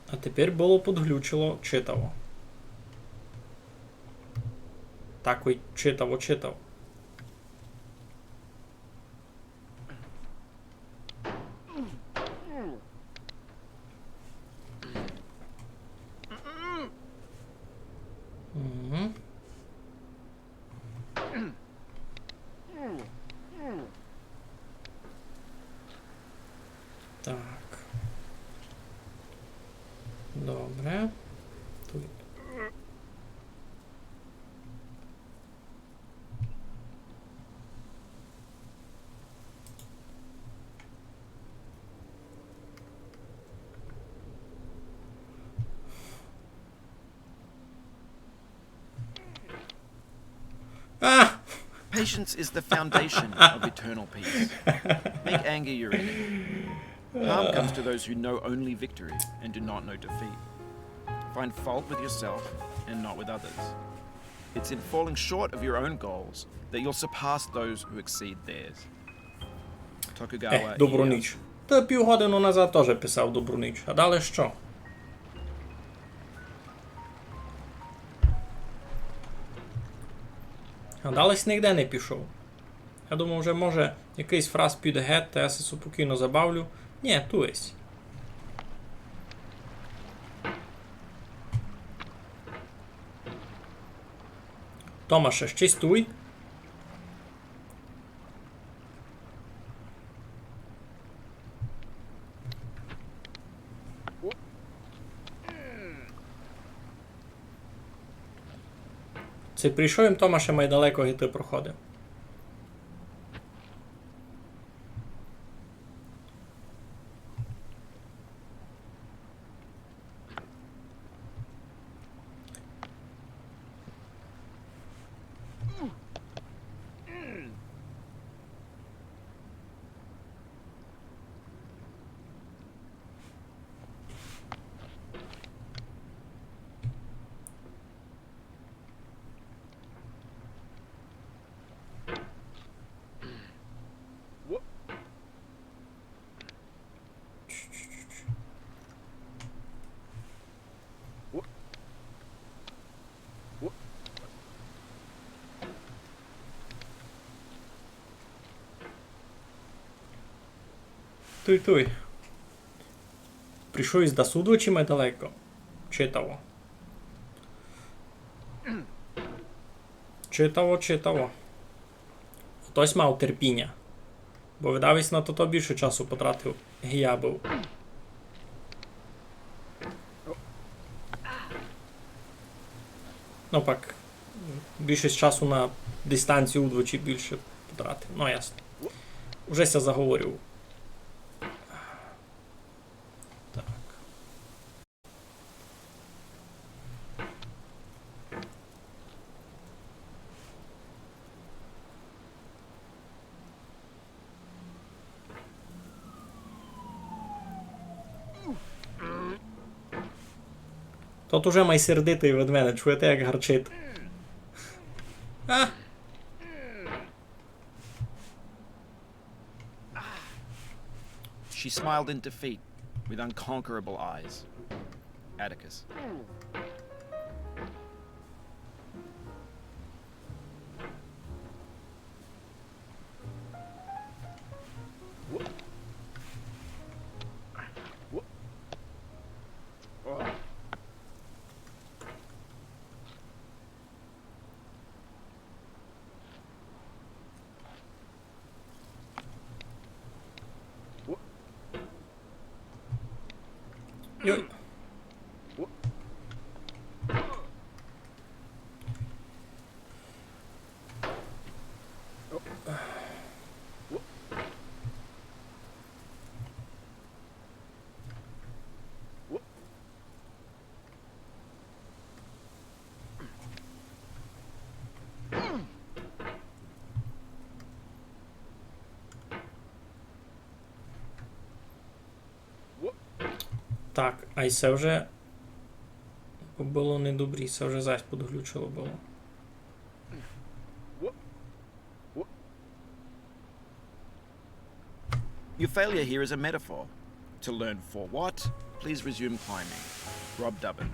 А тепер было подглючило читаво. Такой читаво, читаво. Мгм. Так. Добре. Туй. А! Patience is the foundation of eternal peace. Make anger your enemy. Harm comes to those who know only victory and do not know defeat. Find fault with yourself and not with others. It's in falling short of your own goals that you'll surpass those who exceed theirs. Е, Токугава Добру Ієясу. Ніч. Та півгодину назад тоже писав Добру ніч. А далі што? А далі сь нигде не пішов. Я думав, вже, може, якыйсь фраз піде гет, та я се супокійно забавлю. Нї, туй єсь. Томаше, ще й стуй. Ци прийшов им, Томаше, май далеко ги ты проходив? Туй, туй. Прийшов ись до суду, чи май далеко? Читаво. Читаво, читаво. Хтось мав терпіня. Бо видав ись на тото більше часу потратив, ги я быв. Ну пак, більшість часу на дистанції удвічі більше потратив. Ну, ясно. Уже ся заговорив. Так. Тот уже май сердитый від мене, чуєте, як гарчить? А! She smiled in defeat, with unconquerable eyes. Atticus. Так, а й се вже было недобрі, се вже зась подглючило было. Your failure here is a metaphor. To learn for what, please resume climbing. Rob Dubbin.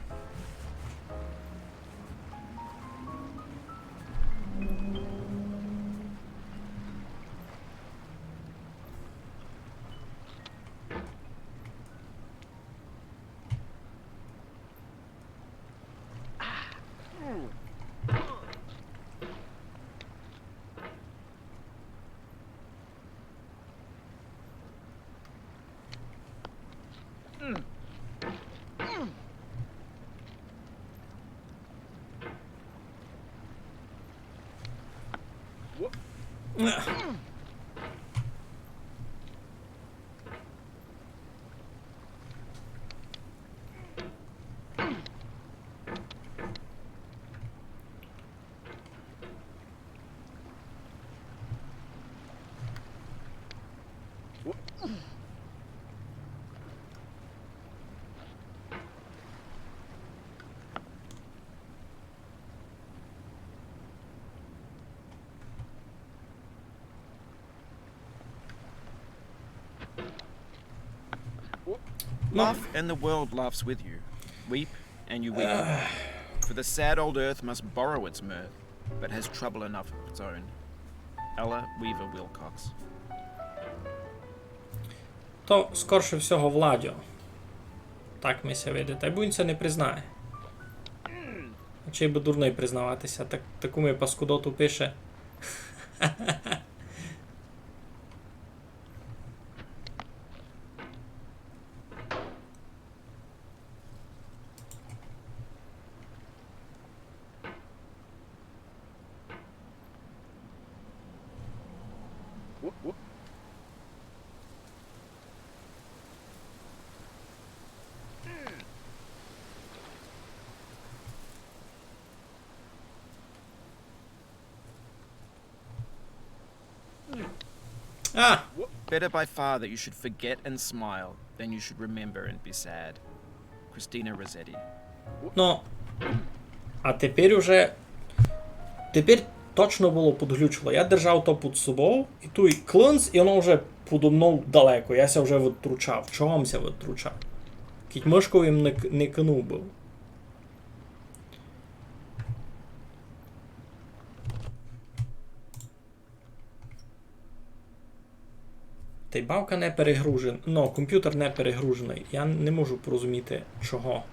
Laugh and the world laughs with you. Weep and you weep. For the sad old earth must borrow its mirth, but has trouble enough of its own. Ella Weaver Wilcox. То, скорше всього, Владьо. Так ми ся видить. Айбо він ся не признає. Чи бы дурный признавати ся, так, таку ми паскудоту пише. А! Better by far that you should forget and smile than you should remember and be sad. Christina Rossetti. Ну, а тепер уже, тепер точно было подглючило. Я держав то під собов, і туй клынц, і воно вже подо мнов далеко. Я ся вже відтручав. Чого м ся відтручав? Кідь мышков им не к-, не кинув быв. Тай бавка не перегружен-, ну, компютер не перегруженый. Я не можу порозуміти, чого.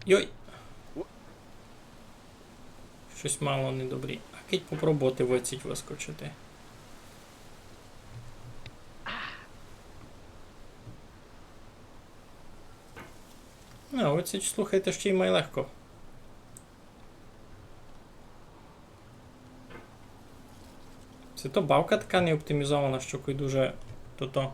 Йой! Штось мало недобрі. А кидь попробовати выдсіть выскочити. А, выдсіть, слухайте, ще й май легко. Се то бавка така неоптимізована, што кой дуже тото.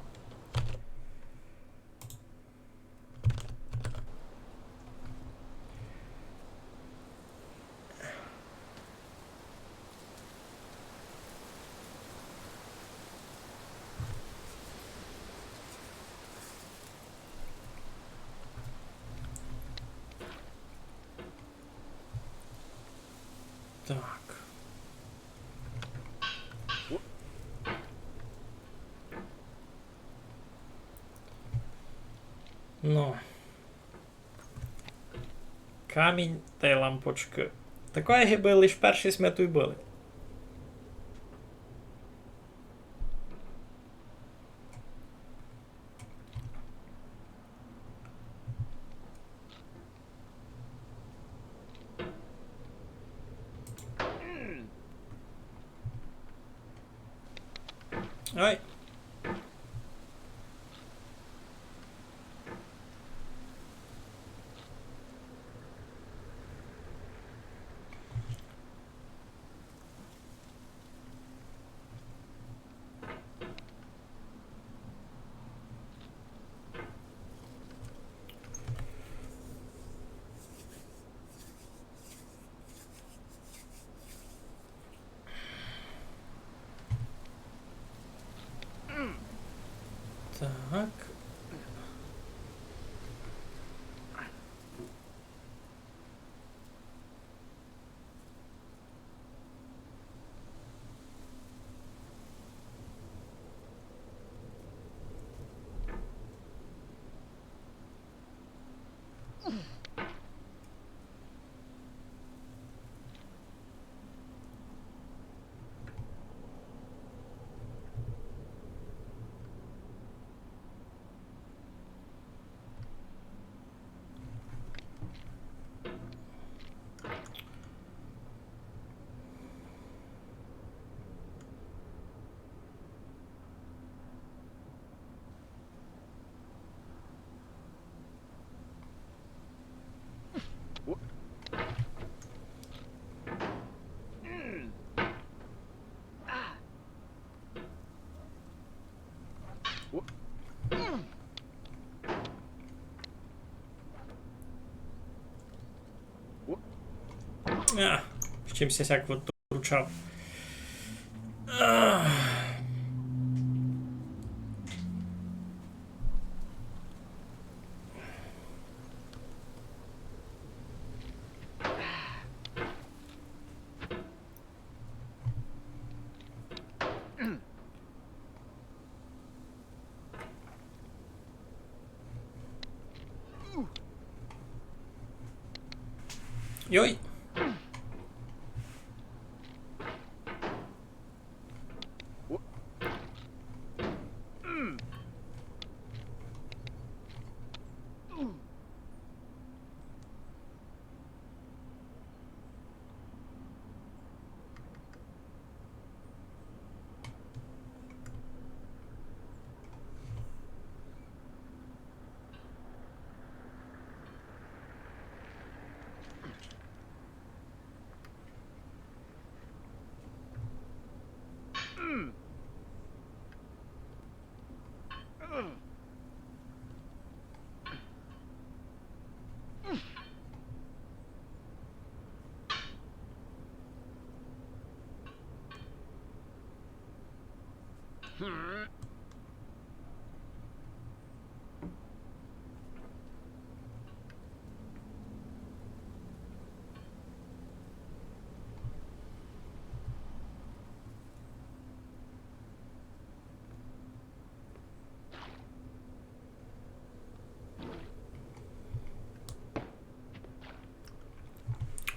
Так. Ну. Камінь тай лампочкы. Такоє гибы лиш першый сме туй были. Ой. Так. А, з чимсь я сяк от вручав. А. Йой.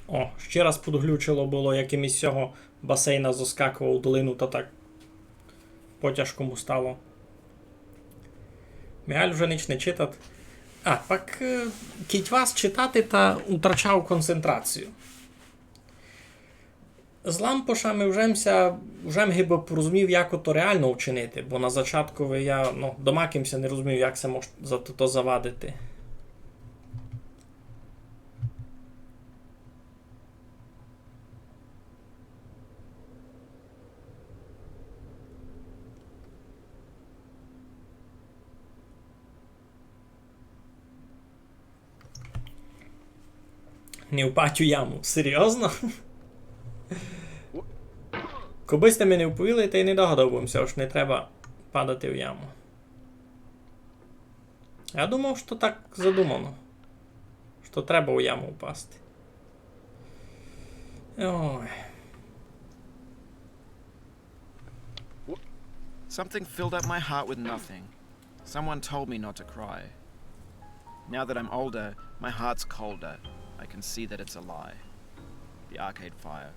О, ще раз подглючило было, як им із сього басейна зоскаковав у долину, та так по-тяжкому стало. Мігаль уже нич не читат. А, пак, е, кідь вас читати, та утрачав концентрацію. З лампошами вже м ся, вже м гибы порозумів, як ото реално вчинити, бо на зачаткови я, ну, домакы м ся не розумів, як се мож за то, то завадити. Не впадь у яму. Серйозно? Кобы сьте ми не вповіли, та й не догадав бы м ся, ож не треба падати в яму. Я думав, што так задумано. Што треба у яму впасти. Ой. Something filled up my heart with nothing. Someone told me not to cry. Now that I'm older, my heart's colder. I can see that it's a lie. The Arcade Fire.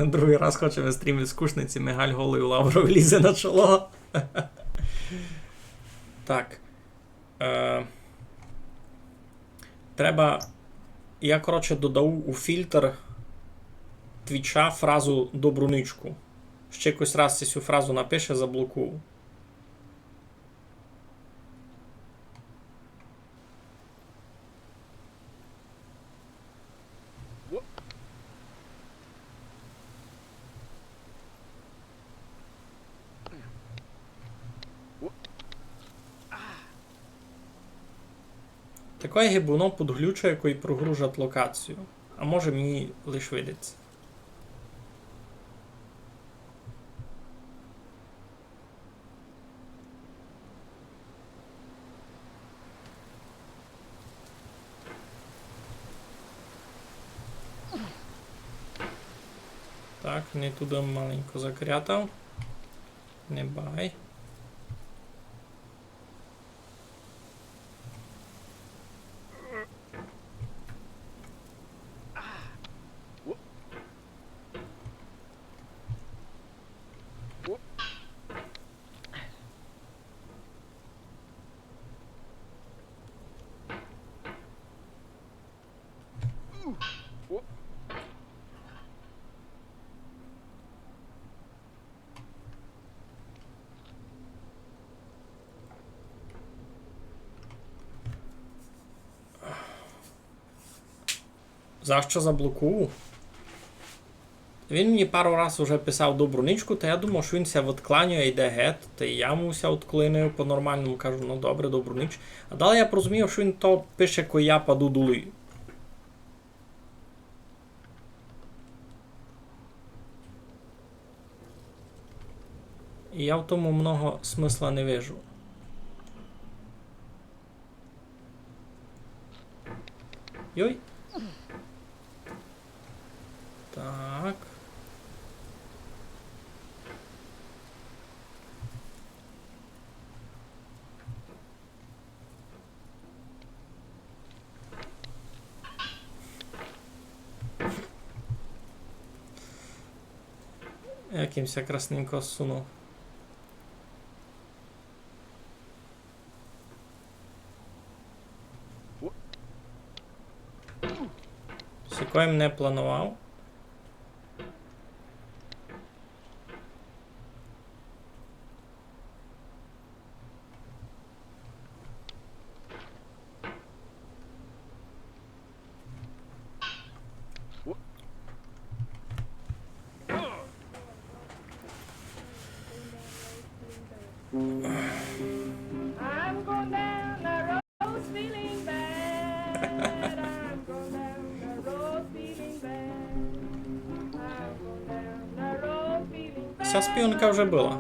Другый раз хочеме стрім із скучниці, Мигаль голый у лаврові лізе на чоло. Так. Е, треба. Я, коротше, додав у фільтр твіча фразу «добру ничку». Ще якось раз сю фразу напише, заблокую. Такоє гибуно подглючує, кой прогружать локацію. А може, мені лиш видить ся. Так, не туды маленько закрятав. Не бай. За што заблокував? Він мені пару раз уже писав добру ничку, та я думав, што він ся відкланює, йде гет, та й я му ся відклонив по-нормалному, кажу: «Ну добре, добру ніч». А далі я порозумів, што він то пише, коли я паду долі. І я в тому много смысла не вижу. Йой. Так. Як им ся красненько сунув. Сякоє м не планував. Вся співанка вже была.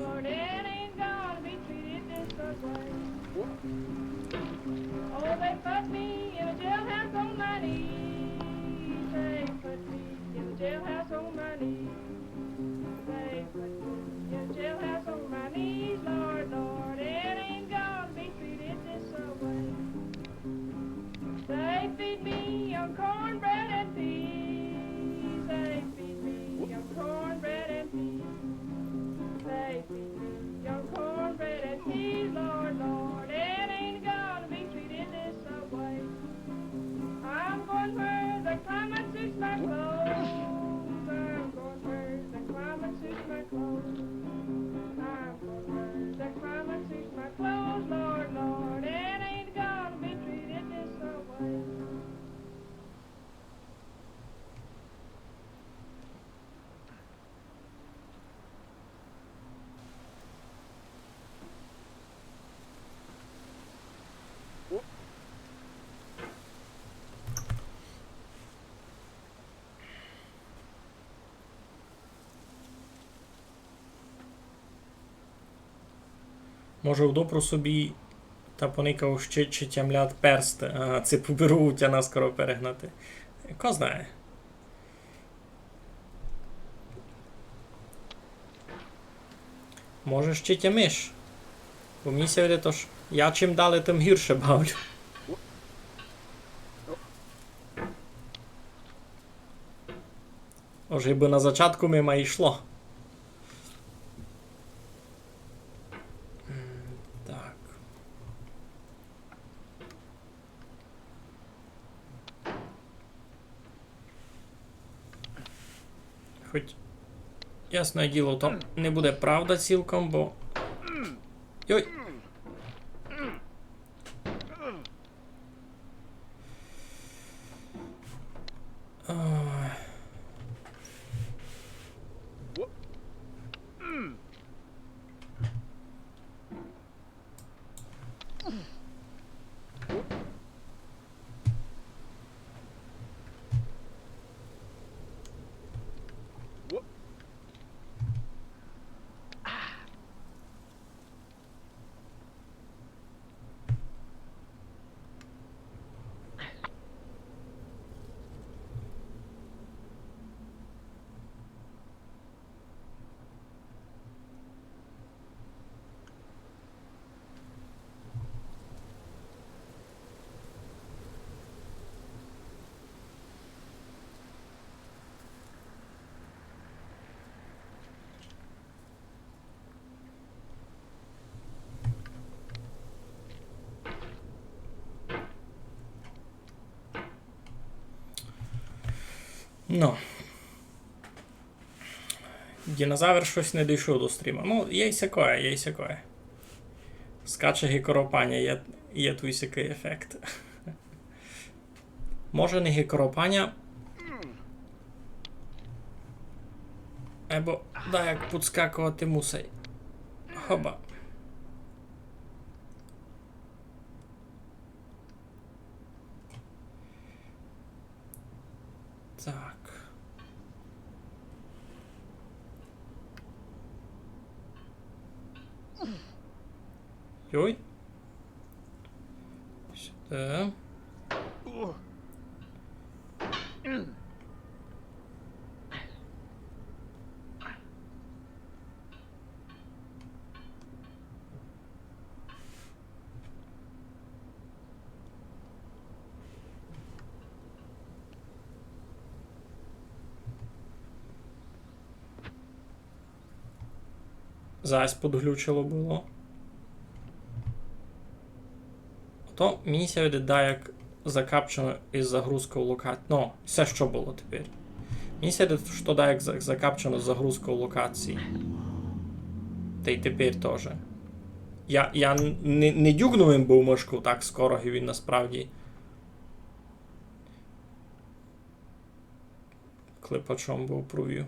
Може, удопру собі та поникав ще, чи тямлят персты. Ага, ци поберу у тя наскоро перегнати. Ко знає. Може, ще тямиш. Бо мені ся видить, ож я чим далі, тым гірше бавлю. Ож гибы на зачатку ми май йшло. М, так. Хоть, ясне діло, то не буде правда цілком, бо... Йой! Ой. Ну. Динозавр штось не дійшов до стріма. Ну, є й сякоє, є й сякоє. Скаче ги коропаня, є, є туй сякый ефект. Може, не ги коропаня. Або даяк підскаковати мусить. Хоба. Так. Йой. Сюда. Зась подглючило было. То мені ся видить, да, як закапчено із загрузкою локації. Ну, всьо, што было тепер. Мені ся видить, што да, як за-, закапчено з загрузкою локації. Та й тепер тоже. Я, я н-, не, не дюгнув им быв мышку так скоро, як він насправді клепачом быв провів.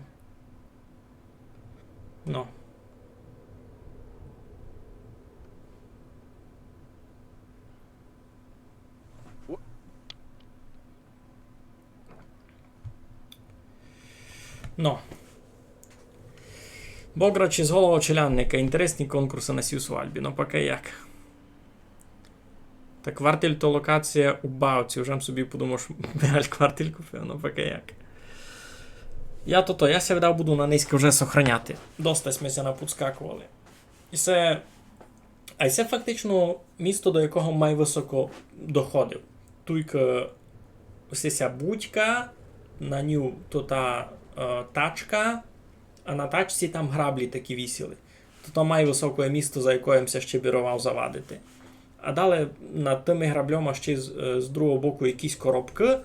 Ну. Ну. Бограч із голого челядника. Інтересні конкурсы на сій свадьбі. Ну, пока як. Та квартель то локація у бавці. Уже м собі подумав, што Мігаль квартель купив, ну пока як. Я то то, я ся видав буду на нынька вже сохраняти. Доста сьме ся наподскаковали. І се, а й се фактично місто, до якого май высоко доходив. Туйка ось ся будька, на ню то та, е, тачка, а на тачці там граблі такі висіли. То, то май высокоє місто, за якоє м ся ще біровав завадити. А далі над тыма грабльома ще з, е, з другого боку якісь коробкы.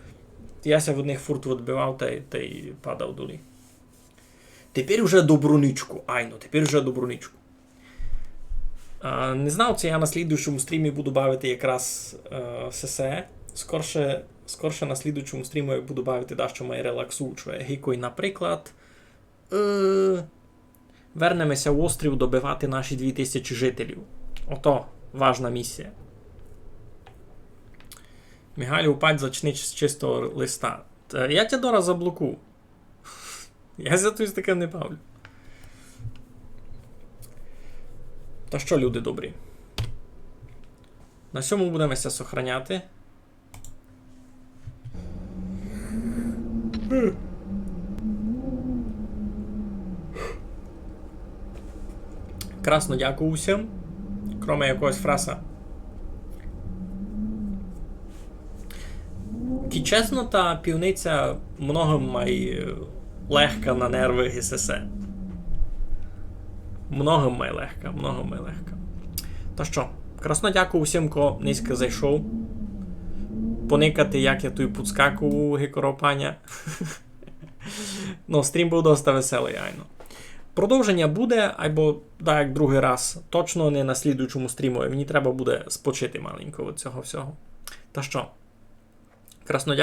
Я ся від них фурт відбивав тай, тай падав долі. Тепер уже добру ничку, айно, тепер уже добру ничку. А, не знав, ци я на слідуючому стрімі буду бавити якраз, е, сесе. Скорше, скорше на слідуючому стрімі я буду бавити дашто май релаксуюче. Гикой, наприклад, Е, вернеме ся в острів добивати наші дві тисячі жителів. Ото важна місія. Мігалю, упадь, зачни з чистого листа. Та я тя дораз заблоку. Я за туй з такым не бавлю. Та што, люди добрі? На сьому будеме ся сохраняти. Красно дякую усім, кроме якогось фраса. Кидь чесно, та пивниця многым май легка на нервы ги сесе. Многым май легка, многым май легка. Та што, красно дякую усім, ко нынька зайшов поникати, як я туй подскакую ги коропаня. Ну, стрім быв доста веселый, айно. Продовженя буде, айбо даяк другый раз. Точно не на слідуючому стрімови. Мені треба буде спочити маленько від сього всього. Та што, красно